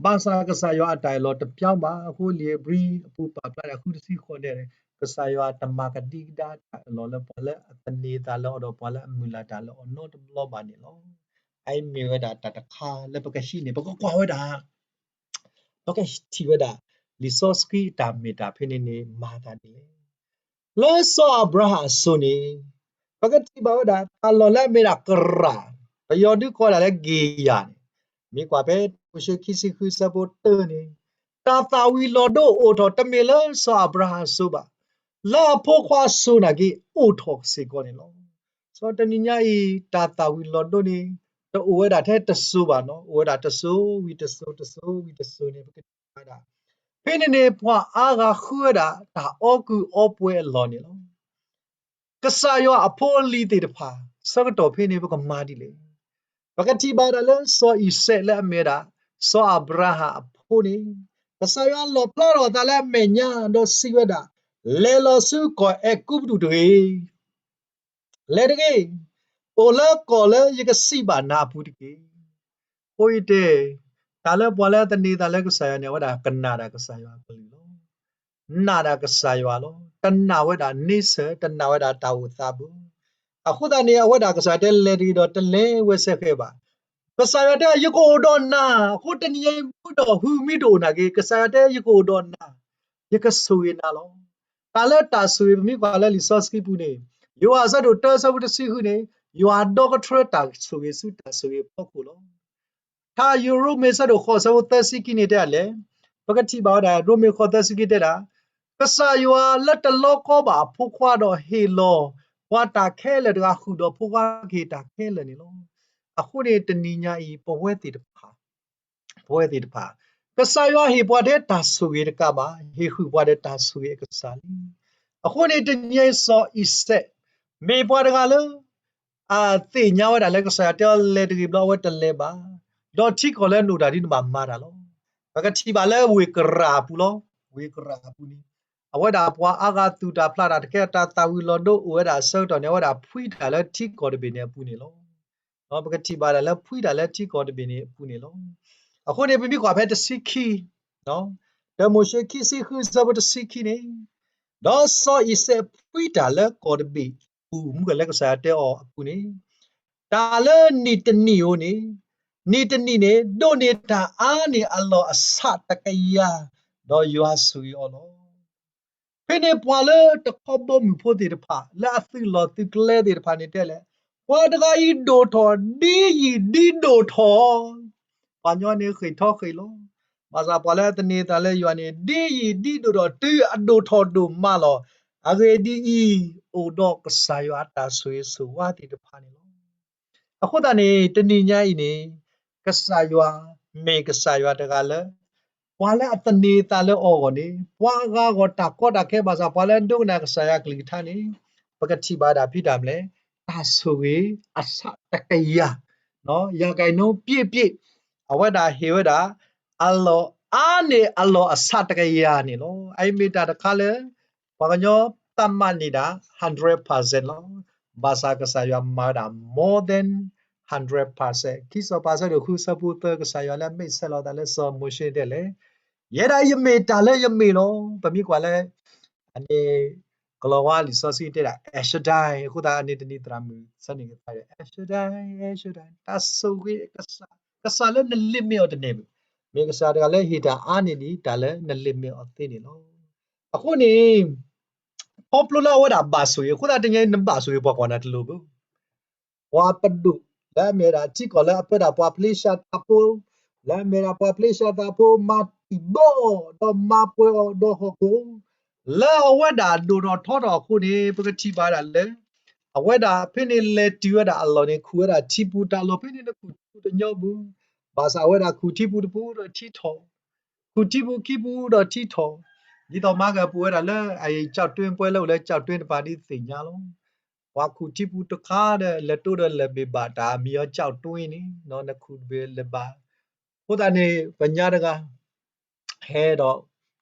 ဘၣ်ဆၣ်ကစၢ်ယွၤအတၢ်အၢၣ်လီၤတပျီဘၣ်. အဃိလံာ်ဧ့ၤဘြံၤအပူၤပာ်ဖျါဒၣ်ဃုတဆံဃိးန့ၣ် ကစၢ်ယွၤတမၤကဒံကဒါတၢ်အၢၣ်လီၤလၢပှၤလၢအသန့ၤအသးလၢအီၤဒီးပှၤလၢအမုၢ်လၢ်တၢ်လၢအီၤနီတဘျီဘၣ်န့ၣ်လီၤ. အအံၤမ့ၢ်ဝဲဒၣ်တၢ်တခါလၢပကဟံးန့ၢ် ပကကွၢ်ဝဲဒၣ် ပကထံၣ်ဝဲဒၣ် လံာ်စီဆှံအတၢ်မ့ၢ်တၢ်ဖဲန့ၣ်န့ၣ် မၤသးဒ်လဲၣ်. လၢစီၤအၤဘြၤဟၣ်အစိၤန့ၣ် ပကထံၣ်ဘၣ်ဝဲဒၣ် တၢ်လီၢ်လၢအမ့ၢ်ဒၣ်ကရၢ်, ပယီၤဒုးကိးဒၣ်လၢက့ၤယၤန့ၣ်, မ့ၢ်ကွၢ်ဖဲတၢမိၤၡ့ခံဆံဃုဆၢဖိတၢန့ၣ်, တၢ်သၣ်ဝံၤလီၤဒိအိၣ်ထီၣ်တမ့ၢ်လၢစီၤအၤဘြၤဟၣ်အစိၤဘၣ်, လၢအဖိခွါအစိၤနာ်က့ အိၣ်ထီၣ်စ့ၢ်ကီးန့ၣ်လီၤ. စီၤတနံၤညါအံၤ တၢ်သၣ်ဝံၤလီၤဒိန့ၣ် တအိၣ်ဝဲဒၣ်ထဲတစိၤဘၣ်နီၤ, အိၣ်ဝဲဒၣ်တစိၤဝံၤတစိၤ တစိၤဝံၤတစိၤန့ၣ် ပကထံၣ်ဘၣ်ဒၣ် ဖဲန့ၣ်န့ၣ် ပှၤအါဂၤဃုဝဲဒၣ် တၢ်အီကုၢ်အီပှဲၤအလီၢ်န့ၣ်လီၤ. ကစၢ်ယွၤအဖိအလံၤသ့ၣ်တဖၣ် ဆၢကတီၢ်ဖဲန့ၣ် ပကမၤဒ်လဲၣ်. ပကထံၣ်ဘၣ်ဒၣ်လၢစီၤအံၤစဲးလၢအမ့ၢ်ဒၣ် စီၤအၤဘြၤဟၣ်အဖိန့ၣ် ကစၢ်ယွၤလီၣ်ဖျါထီၣ်အသးလၢအမဲာ်ညါ ဒီးစံးဝဲဒၣ်, လဲၤလီၤဆူကီၢ်အဲၤကူပတူးတဂ့ၤ. လဲၤတဂ့ၤ, အိၣ်လၢကီၢ်လၢယကစံးဘၣ်နၤအပူၤတက့ၢ်. အဃိယတဲ, တၢ်လၢပှၤလၢအသန့ၤသးလၢကစၢ်ယွၤန့ၣ် အဝဲဒၣ်ကနၣ်တၢ်ကစၢ်ယွၤအကလုၢ်လီၤ. နာ်တၢ်ကစၢ်ယွၤလီၤ. တနာ်ဝဲဒၣ်န့ဆၢၣ်, တနာ်ဝဲဒၣ်တၢ်အိၣ်သးဘၣ်. အဃိသတးန့ၣ် အဝဲဒၣ်ကစၢ်ယွၤတဲလဲၤတဂ့ၤဒီးတလဲၤဝဲစဲဃဲဘၣ်. ကစၢ်ယွၤတဲ ယကအိၣ်ဒီးနၤ, အဃိတနံၤအံၤမုၢ်ဒီးဟုမ့ၢ်တအိၣ်နာ်က့ၤ, ကစၢ်ယွၤတဲ ယကအိၣ်ဒီးနၤ, ယကဆိၣ်ဂ့ၤနၤလီၤ. တၢ်လၢတၢ်ဆိၣ်ဂ့ၤ ပမ့ၢ်ကွၢ်လၢလံာ်စီဆှံပူၤန့ၣ်, ယိၤဟၣ်အဆၢဒိၣ်တၢ အဆၢဖိတဆံဃုန့ၣ်, ယွၤဒီကထၢတၢ်ဆိၣ်ဂ့ၤဆူတၢ်ဆိၣ်ဂ့ၤအဖီခိၣ်လီၤ. ထါယိၤရိမ့ၤအဆၢဒိၣ်ဃိး အဆၢဖိသၢဆံခံန့ၣ်တဲဒ်လဲၣ်, ပကထံၣ်ဘၣ်ဝဲဒၣ်ရိမ့ၤဃိးသၢဆံခံတဲဒၣ်, ကစၢ်ယွၤလၢတလီကီဘၣ်အဖိခွါဒီးဟ့ၣ်လီၤပှၤတၢ်ခဲလၢာ်တဂၤဃုာ်ဒီးဖိခွါကဟ့ၣ်တၢ်ခဲလၢာ်န့ၣ်လီၤ. အဃိန့ၣ်တနံၤညါအံၤ ပဝဲသ့ၣ်တဖၣ် ပဝဲသ့ၣ်တဖၣ်, ကစၢ်ယွၤဟ့ၣ်ပှၤထဲတၢ်ဆိၣ်ဂ့ၤတကးဘၣ်, ဟ့ၣ်ဃုာ်ပှၤဒီးတၢ်ဆိၣ်ဂ့ၤအကစၢ်လံ. အဃိန့ၣ်တနံၤညါအံၤစီၤအံၤစဲး မ့ၢ်ပှၤတဂၤလၢ အသ့ၣ်ညါဝဲဒၣ်လၢကစၢ်ယွၤတဲအီၤလဲၤတဂ့ၤဘျီအဝဲတလဲၤဘၣ်, ဒီးထံကီၢ်လၢနအိၣ်တၢ်ဒ်န့ၣ်ဘၣ်မၤတၢ်လီၤ. ပကထံၣ်ဘၣ်လၢဝ့ၢ်ကရၢ်အပူၤလီၤ. ဝ့ၢ်ကရၢ်အပူၤန့ၣ်, အဝဲဒၣ်ပှၤအါဂၤသူၣ်တၢ်ဖျးတၢ်တကဲတၢ်သၣ်ဝံၤလီၤဒိအိၣ်ဝဲဒၣ်အဆၢကတီၢ်န့ၣ် အဝဲဒၣ်ဖှံတၢ်လၢထံကီၢ်တဘ့ၣ်န့ၣ်အပူၤန့ၣ်လီၤ. ပကထံၣ်ဘၣ်ဒၣ်လၢဖှံတၢ်လၢထံကီၢ်တဘ့ၣ်န့ၣ်အပူၤန့ၣ်လီၤ. အဃိန့ၣ် ပမ့ၢ်ကွၢ်ဖဲတဆံခံ, တၢမိၤၡ့ခံဆံဃု အဆၢဖိတဆံခံန့ၣ်, ဒီးစီၤအံၤစဲးဖှံတၢ်လၢကီၢ်တဘ့ၣ်အပူၤ မ့ၢ်ကွၢ်လၢကစၢ်ယွၤတဲအီၤအပူၤန့ၣ်, တၢ်လၢနံၣ်တနံၣ်ဧိၤန့ၣ်, နံၣ်တနံၣ်န့ၣ် ဒိးန့ၢ်တၢ်အါန့ၢ်အလီၢ်အဆးတကယၤ, ဒီးယွၤဆိၣ်ဂ့ၤအီၤလီၤ. ဖဲန့ၣ်ပှၤလၢတခီဘီမုၢ်ဖိသ့ၣ်တဖၣ် လၢအသုးလီၢ်သုးကျဲသ့ၣ်တဖၣ်န့ၣ်တဲလဲၣ်, ပှၤတဂၤအံၤဒိၣ်ထီၣ်ဒ်ယံာ်ဒ်ဒိၣ်ထီၣ်, ပှၤညီန့ၣ်ဃ့ၢ်ထီၣ်ဃ့ၢ်လီၤ. ဘၣ်ဆၣ်ပှၤလၢအသန့ၤသးလၢယွၤန့ၣ် ဒ်ယံာ်ဒ်ဒိၣ်ထီၣ်တုၤအဒိၣ်ထီၣ်ဒိၣ်မးလီၤ. အဂ့ၢ်ဒ်အံၤ, အိၣ်ဒီးကစၢ်ယွၤအတၢ်ဆိၣ်ဂ့ၤဆိၣ်ဝါသ့ၣ်တဖၣ်န့ၣ်လီၤ. အဃိသတးန့ၣ် တနံၤညါအံၤန့ၣ် ကစၢ်ယွၤမ့ၢ်ကစၢ်ယွၤတဂၤလၢ ပှၤလၢအသန့ၤသးလၢအီၤအဂီၢ်န့ၣ် ပှၤအဂၤအဂီၢ်တၢ်ကီတၢ်ခဲဘၣ်ဆၣ် ပှၤလၢဒိကနၣ်ကစၢ်ယွၤကလုၢ်ကထါန့ၣ် ပကထံၣ်ဘၣ်ဒၣ်ဖံးတၢ်မလဲၣ်, တၢ်ဆိၣ်ဂ့ၤအဆးတကယၤ, ယၤကဲနိပြ့ပြ့, အဝဲဒၣ်ဟ့ၣ်ဝဲဒၣ် အလီၢ်အါန့ၢ်အလီၢ်အဆးတကယၤန့ၣ်လီၤ. အအံၤမ့ၢ်တၢ်တခါလၢ ပှၤကညီသးမၤန့ၢ်ဒၣ် hundred percent လီၤ. ဘၣ်ဆၣ်ကစၢ်ယွၤမၤဝဲဒၣ် more than hundred percent. ခံစီၤပၤဆၢဒိၣ်ဃုဆၢဖိသၢ ကစၢ်ယွၤလၢအမ့ၢ်ဆဲးလီၤသးလၢစီၤမိၤၡ့တဲလဲၣ်, ယဲဒၣ်ယမ့ၢ်တၢ်လၢယမ့ၢ်လီၤ. ပမ့ၢ်ကွၢ်လၢ အန့ၣ် ကလီၤဝါလံာ်စီဆှံတဲဒၣ် El Shaddai အဃိသတးန့ၣ် တနံၤသရၣ်မုၣ် ဆၢန့ၢ်ကသါဒီး El Shaddai, El Shaddai တၢ်ဆိၣ်ဂ့ၤအကစၢ်, ကစၢ်လၢန limit အီၤတန့ၢ်ဘၣ်, မ့ၢ်ကစၢ်တဂၤလၢဟ့ၣ်တၢ်အါန့ၢ်ဒံးတၢ်လၢန limit အီၤသ့န့ၣ်လီၤ. အဃိန့ၣ် ခီဖျိလၢအဝဲဒၣ်ဘၣ်ဆိၣ်ဂ့ၤ အဃိသတး တနံၤအံၤ နဘၣ်ဆိၣ်ဂ့ၤပှၤကွၢ်နၤတလိၤဘၣ်. ပှၤပဒိၣ် လၢအမ့ၢ်ဝဲဒၣ်ထံကီၢ်လၢအပၢဒၣ်ပှၤဖလ့ၡသးဖိ, လၢအမ့ၢ်ဒၣ်ပှၤဖလ့ၡသးဖိ မၤတံၢ်ဘီအီၤ ဒီးမၤပှဲၤအီၤဒီးဟီၣ်ခိၣ်, လၢအဝဲဒၣ်ဒိၣ်ထီၣ်ထီထီၣ်အဃိန့ၣ် ပကထံၣ်ဘၣ်ဒၣ်လၢ အဝဲဒၣ်ဖဲန့ၣ်လဲၤတုၤဝဲဒၣ်အလီၢ်န့ၣ် ခူၣ်ဝဲဒၣ်ထံပူၤ, တၢ်လီၢ်ဖဲန့ၣ် နခူၣ်ထံပူၤတညီဘၣ်, ဘၣ်ဆၣ်အဝဲဒၣ်ခူၣ်ထံပူၤတပူၤဒီးထံထီၣ်, ခူၣ်ထံပူၤခံပူၤဒီးထံထီၣ်, ဒ်သိးမၤကပူၤဝဲဒၣ်လၢအအံၤ ကၠီၣ်တွင်း ပှဲၤလၢအိၣ်လၢကၠီၣ်တွင်းတပၤဒ်သ့ၣ်ညါလီၤ. ပှၤခူၣ်ထံပူၤတခါဒီး လဲၤတိဒီးလဲၤဘ့ၣ်ဘၣ်တၢ်မံၤအီၤကၠီၣ်တွင်းန့ၣ် နခူၣ်တဘ့ၣ်လဲၤဘၣ်, အဃိသတးန့ၣ် ပညါတဂၤ ဟဲဒီး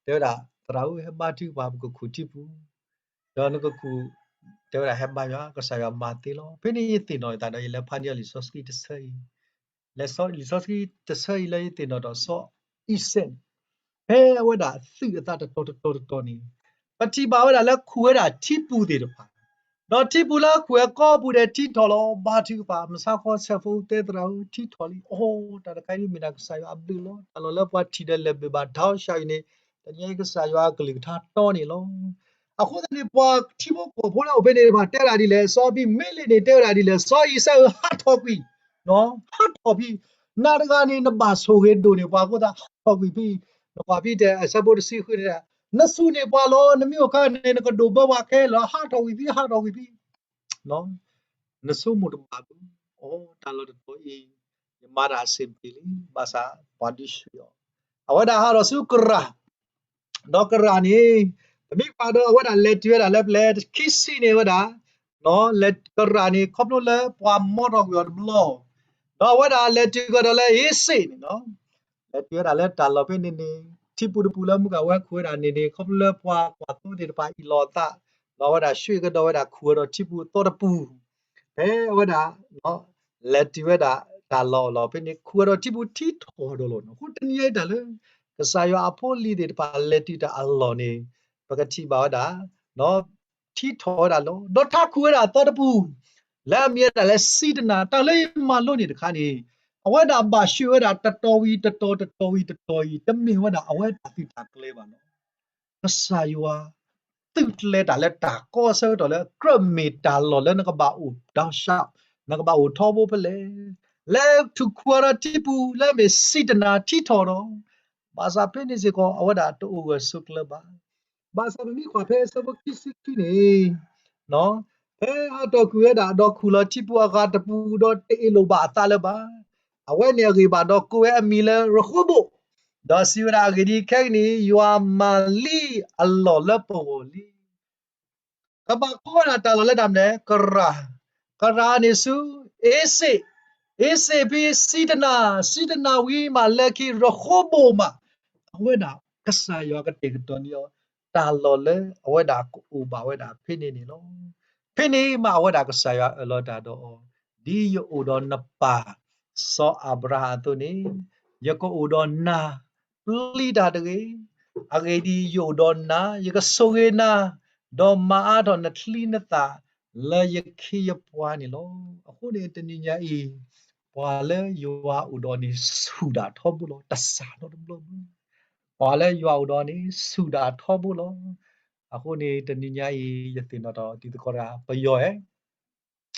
တဲဝဲဒၣ် သရၣ်ဧၢ ဟဲဘါထုကဖၣ် ပကခူၣ်ထံပူၤ, ဒီးနကခူၣ် တဲဝဲဒၣ် ဟဲဘါယွၤ ကစၢ်ယွၤမၤသ့လီၤ. ဖဲန့ၣ်ယသ့ၣ်နီၣ်ယသးဒီး ယလဲၤဖးန့ၢ်အီၤလံာ်စီဆှံတဆၢအံၤ, လံာ်စီဆှံတဆၢအံၤလၢယသ့ၣ်နီၣ်ဒီးစီၤအံၤစဲးန့ၣ်, ဖဲအဝဲဒၣ်သုးအသးတတီၤတတီၤတတီၤန့ၣ်, ပထံၣ်ဘၣ်ဝဲဒၣ်လၢခူၣ်ဝဲဒၣ်ထံပူၤသ့ၣ်တဖၣ်, ဒီးထံပူၤလၢခူၣ်ဝဲကိးပူၤဒီးထံထီၣ်လီၤ. ဘါထုကဖၣ် မုၢ်ဆါခီဆဲးဖိတဲသရၣ်ဧၢ ထံထီၣ်လံ. အိ တၢ်တခါအံၤမ့ၢ်ဒၣ်ကစၢ်ယွၤအဘျုးလီၤ. တၢ်လီၢ်လၢပှၤထံၣ်ဒီးလဲၤဘ့ၣ်ဘၣ်တၢ်အီၤဆှးအံၤန့ၣ်, တနံၤအံၤကစၢ်ယွၤအကလုၢ်ကထါတီန့ၣ်လီၤ. အဃိသတးန့ၣ် ပှၤထံဖိကီၢ်ဖိလၢအိၣ်ဖဲန့ၣ်တဖၣ်တဲဝဲဒၣ်ဒ်လဲၣ်, စီၤအဘံၤမ့လ့းန့ၣ်တဲဝဲဒၣ်ဒ်လဲၣ်, စီၤအံၤစဲးဧၢ ဟးထီၣ်ကွံာ်, ဟးထီၣ်ဖံး, နၤတဂၤန့ၣ် နဘၣ်ဆိၣ်ဂ့ၤဒိၣ်န့ၢ်ပှၤအဃိသတး ဟးထီၣ်ကွံာ်ဖံး, နကွၢ်ဖံးတဲ အဆၢဖိတဆံဃုန့ၣ်, နစူၢ်န့ၢ်ပှၤလီၤ, နမ့ၢ်အိၣ်ခါန့ၣ် နကဒိးဘၢပှၤခဲလၢာ်, ဟးထီၣ်ကွံာ်ဖံး ဟးထီၣ်ကွံာ်ဖံး နဆိကမိၣ်တဘၣ်ဘၣ်. အိ တၢ်လီၢ်တတီၤအံၤ ယမၤတၢ်အဆင်ပြေလံ, ဘၣ်ဆၣ်ပှၤဒုးဆှံအီၤ, အဝဲဒၣ်ဟးထီၣ်ဆူကရၢ်, ဒီးကရၢ်န့ၣ် ပမ့ၢ်ကွၢ်ဒီးအဝဲဒၣ်လဲၤတုၤဝဲဒၣ်လၢပျဲၢ်ခံဆံန့ၣ်ဝဲဒၣ်, ကရၢ်န့ၣ် ခီဖျိလၢပှၤမီထီၣ်ကွံာ်အီၤတဘျီ, ဒီးအဝဲဒၣ်လဲၤတုၤကဒီးလၢအ့စ့ၣ်န့ၣ် လဲၤတုၤဝဲဒၣ်လၢတၢ်လီၢ်ဖဲန့ၣ်န့ၣ် ထံပူၤတပူၤလၢမုၢ်ကဝဲခူၣ်ဝဲဒၣ်န့ၣ်န့ၣ် ခီဖျိလၢပှၤကွၢ်သိသ့ၣ်တဖၣ်အ့ၣ်လိာ်အသး, ဒီးအဝဲဒၣ်ဆှံကဒီးဝဲဒၣ်ခူၣ်ဝဲဒီးထံပူၤအသီတပူၤ, ဖဲအဝဲဒၣ် လဲၤတုၤဝဲဒၣ်တၢ်လီၢ်အလီၢ်ဖဲန့ၣ် ခူၣ်ဝဲဒီးထံပူၤထံထီၣ်ဒီးလီၤ. အဃိတနံၤညါအံၤတၢ်လၢ ကစၢ်ယွၤအဖိအလံၤသ့ၣ်တဖၣ်လဲၤတုၤတၢ်အလီၢ်န့ၣ် ပကထံၣ်ဘၣ်ဝဲဒၣ် ထံထီၣ်ဝဲဒၣ်လီၤ. ဒီးထါခူၣ်ဝဲဒၣ်အသီတပူၤ လၢအမံၤဝဲဒၣ်လၢစံတနၤ, တၢ်လၢယမၤလိန့ၣ်တခါန့ၣ် အဝဲဒၣ်ဘၣ်ဆှၢဝဲဒၣ်တတီၤဝံၤတတီၤ တတီၤဝံၤတတီၤအံၤ တမ့ၢ်ဝဲဒၣ်အဝဲဒၣ်သုးတၢ်ကျဲဘၣ်လီၤ. ကစၢ်ယွၤ သုးကျဲၤတၢ်လၢတၢ်ကီအဆၢကတီၢ်လၢ ကြၢးမ့ၢ်တၢ်လီၢ်လၢနကဘၣ်အိၣ်ဒီးရှး, နကဘၣ်အိၣ်ထီဘိဖဲလဲၣ်, လဲၤထူၣ်ခူၣ်ဒီးထံပူၤလၢအမ့ၢ်စံတနၤထံထီၣ်ဒီး, ဘၣ်ဆၣ်ဖဲန့ၣ်စ့ၢ်ကီး အဝဲဒၣ်တအိၣ်ဂၢၢ်ဆိးကျၢၤဘၣ်. ဘၣ်ဆၣ်ပမ့ၢ်ကွၢ်ဖဲအဆၢဖိခံဆံခံန့ၣ် ဖဲအတီၢ်ကွံာ်ဝဲဒၣ် ဒီးခူၣ်လီၤထံပူၤအဂၤတပူၤဒီးတအ့ၣ်လိာ်ဘၣ်အသးလၢၤဘၣ်. အဝဲန့ၣ်အဂ့ၢ်ဘၣ်ဒီးကိးဝဲအမံၤလၢရဃိဘိၣ်, ဒီးစံးဝဲဒၣ်အဂ့ၢ်ဒ်အံၤ, ခဲကနံၣ်အံၤ ယွၤမၤလံအလီၢ်လၢပဂီၢ်လံ. ကဘၣ်ကိးဝဲဒၣ်တၢ်လီၢ်လၢတၢ်မနုၤလဲၣ်, ကရၢ်, ကရၢ်န့ၣ်ဆူ အ့စ့ၣ်, အ့စ့ၣ်ဖဲစံတနၤ, စံတနၤဝံၤမးလၢခံရဃိဘိၣ်မး, အဝဲဒၣ်ကစၢ်ယွၤကတဲာ်ကတီၤန့ၢ်အီၤ တၢ်လီၢ်လၢအဝဲဒၣ်ကအိၣ်ဘၣ်ဝဲဒၣ်ဖဲန့ၣ်န့ၣ်လီၤ. ဖဲန့ၣ်မးအဝဲဒၣ်ကစၢ်ယွၤအၢၣ်လီၤတၢ်ဒီးအီၤ, ဒ်ယအိၣ်ဒီးနပၢ် စီၤအၤဘြၤဟၣ်အသိးန့ၣ်, ယကအိၣ်ဒီးနၤ ပျံၤတၢ်တဂ့ၤ. အဂ့ၢ်ဒ်အံၤ, ယအိၣ်ဒီးနၤ, ယကဆိၣ်ဂ့ၤနၤ, ဒီးမၤအါထီၣ်နချံနသၣ်လၢယခ့ယပှၤန့ၣ်လီၤ. အဃိန့ၣ်တနံၤညါအံၤ, ပှၤလၢယွၤအိၣ်ဒီးန့ၣ်ဆူၣ်ဒၣ်ထီဘိလီၤ. တစၢ်နီတဘျီဘၣ်. ပှၤလၢယွၤအိၣ်ဒီးန့ၣ် ဆူၣ်ဒၣ်ထီဘိလီၤ. အဃိန့ၣ်တနံၤညါအံၤ ယသ့ၣ်နီၣ်ထီၣ်တံၤသကိးတဂၤ ပယီၤဧၢ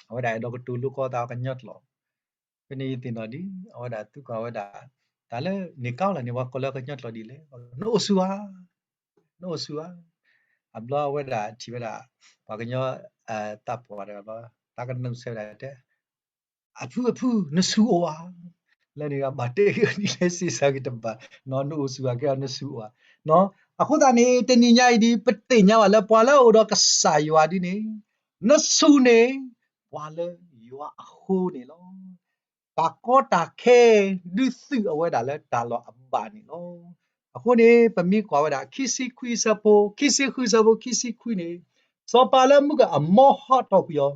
အဝဲဒၣ်အဲၣ်ဒိးကတိၤလိကီသးအကညီကျိာ်, ဖဲန့ၣ်ယသ့ၣ်နီၣ်ဒ် အဝဲဒၣ်သံကွၢ်ဝဲဒၣ် တၢ်လၢန့ၣ်ကီလၢ်န့ၣ် ပှၤကိးလၢကညီကျိာ်ဒ်လဲၣ်, နအိၣ်ဆူၣ်ဧါ, နအိၣ်ဆူၣ်ဧါ. အဘျီအဝဲဒၣ်ထံၣ်ဝဲဒၣ် ပှၤကညီ သးပှၢ်တဂၤဘျီ သးကနုာ်ဆဲးဝဲဒၣ်တဲ အဖုအဖု နဆူၣ်အိၣ်ဧါ. လၢန့ၣ်ဘၣ်တဲဂ့ၤဒ်လဲၣ် စံးဆၢက့ၤတဘၣ်, နအိၣ်ဆူၣ်ဧါ ကဲအီၤနဆူၣ်အိၣ်ဧါ. အဃိသတးန့ၣ် တနံၤညါအံၤဒ် ပသ့ၣ်ညါဘၣ်လၢပှၤလၢအအိၣ်ဒီးကစၢ်ယွၤဒ်န့ၣ် နဆူၣ်န့ၣ် ပှၤလၢယွၤအဃိန့ၣ်လီၤ. တၢ်ကီတၢ်ခဲ ဒုးသုးအဝဲဒၣ်လၢတၢ်လီၢ်အဘၣ်န့ၣ်လီၤ. အဃိန့ၣ် ပမ့ၢ်ကွၢ်ဝဲဒၣ် ခံဆံခွံဆၢဖိ ခံဆံဃုဆၢဖိ ခံဆံခွံန့ၣ် စီၤပၤလၢမုၢ်ကအမီဟးထီၣ်ကွံာ်အီၤ,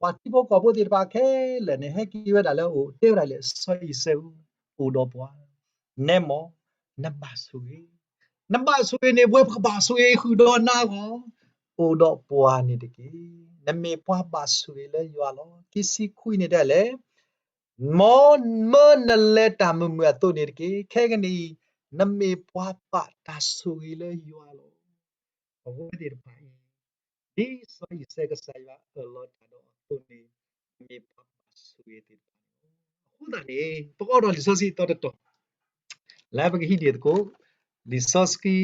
ပှၤထံဖိကီၢ်ဖိသ့ၣ်တဖၣ်ခဲလၢာ်န့ၣ် ဟဲက့ၤဝဲဒၣ်လၢအအိၣ် တဲဝဲဒၣ်လၢ စီၤအံၤစဲးဧၢ, အိၣ်ဒီးပှၤ နဲမီၢ် နဘၣ်ဆိၣ်ဂ့ၤ, နဘၣ်ဆိၣ်ဂ့ၤန့ၣ် ပဝဲပကဘၣ်ဆိၣ်ဂ့ၤဃုာ်ဒီးနၤအဂီၢ်, အိၣ်ဒီးပှၤန့ၣ်တက့ၢ်. နမ့ၢ်ပှၤဘၣ်ဆိၣ်ဂ့ၤလၢယွၤလီၤ. ခံဆံခွံန့ၣ်တဲလဲၣ်, မ်နလဲၤတၢ်မုာ်မုာ်အသိးန့ၣ်တက့ၢ်. ခဲကနံၣ်အံၤ နမ့ၢ်ပှၤဘၣ်တၢ်ဆိၣ်ဂ့ၤလၢယွၤလီၤ. အဝဲသ့ၣ်တဖၣ်အံၤ ဒ်စီၤအံၤစဲးကစၢ်ယွၤအၢၣ်လီၤတၢ်ဒီးအသိးန့ၣ် မ့ၢ်ပှၤဘၣ်ဆိၣ်ဂ့ၤသ့ၣ်တဖၣ်န့ၣ်လီၤ. အဃိသတးန့ၣ် ပကအီၣ်ဒီးလံာ်စီဆှံအသီတတီၤ လၢပကဟံးန့ၢ်သကိး လံာ်စီဆှံ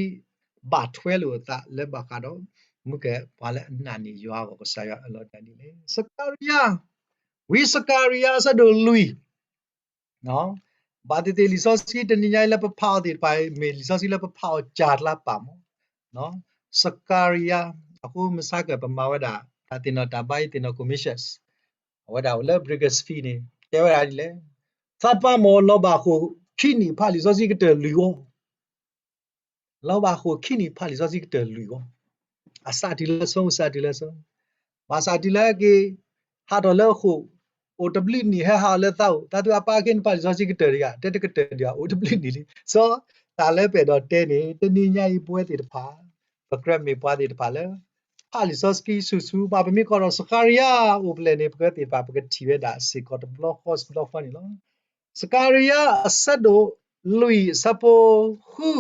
ဘၣ်ထွဲလိာ်အသးလၢဘၣ်ဃးဒီး မုၢ်ကဲ ပှၤလၢအနာ်န့ၢ်ယွၤအဂီၢ် ကစၢ်ယွၤအၢၣ်လီၤတၢ်ဒ်လဲၣ်. စကၤရယၤ, ဝံစကၤရယၤအဆၢဒိၣ်လွံၢ် ဘၣ်သ့ၣ်သ့ၣ်လံာ်စီဆှံတနံၤညါအံၤလၢပဖးအီၤသ့ၣ်တဖၣ်အံၤ မ့ၢ်လံာ်စီဆှံလၢပဖးအီၤစှၤကျါပာ်မး. စကၤရယၤ, အဃိမုၢ်ဆါကၢၢ်ပမၤဝဲဒၣ် တၢ်သ့ၣ်နီၣ်တၢ်ဘါယွၤသ့ၣ်နီၣ် commissions အဝဲဒၣ်အိၣ်လၢ biography န့ၣ် တဲဝဲဒၣ်ဒ်လဲၣ်, သးပှၢ်မ့ၢ်လီၤဘၣ်ဃိာ်ခံနံၣ်ဖးလံာ်စီဆှံကတၢၢ်လွံၢ်ဂီၢ် လီၤဘၣ်ဃိာ်ခံနံၣ်ဖးလံာ်စီဆှံကတၢၢ်လွံၢ်ဂီၢ်, အစးတုၤလၢအဆၢ စးတုၤလၢအဆၢ, ဘၣ်ဆၣ်တုၤလၢက့ၤ ဟးထီၣ်လၢအဃိာ်, အိၣ်တဘျုးနံၣ်ဟဲဟးအီၤလၢသးအိၣ်, တၢ်သူအပၢ်က့န့ၣ်ဖးလံာ်စီဆှံကတၢၢ်တဂၤ, တဲတကတၢၢ်တဂၤ အိၣ်တဘျုးနံၣ်လံ. စီၤ တၢ်လၢပအဲၣ်ဒိးတဲန့ၣ် တနံၤညါအံၤပဝဲသ့ၣ်တဖၣ် ပကြၢးမ့ၢ်ပှၤသ့ၣ်တဖၣ်လၢ ဖးလံာ်စီဆှံဆူၣ်ဆူၣ် ဘၣ်ပမ့ၢ်ကွၢ်ဒီးစကၤရယၤအိၣ်ဖဲလဲၣ်န့ၣ် ပဝဲသ့ၣ်တဖၣ် ပကထံၣ်ဝဲဒၣ်စ့ၢ်ကီးတဘျီဃီတဘျီဃီန့ၣ်လီၤ. စကၤရယၤအဆၢဒိၣ်လွံၢ်အဆၢဖိဃု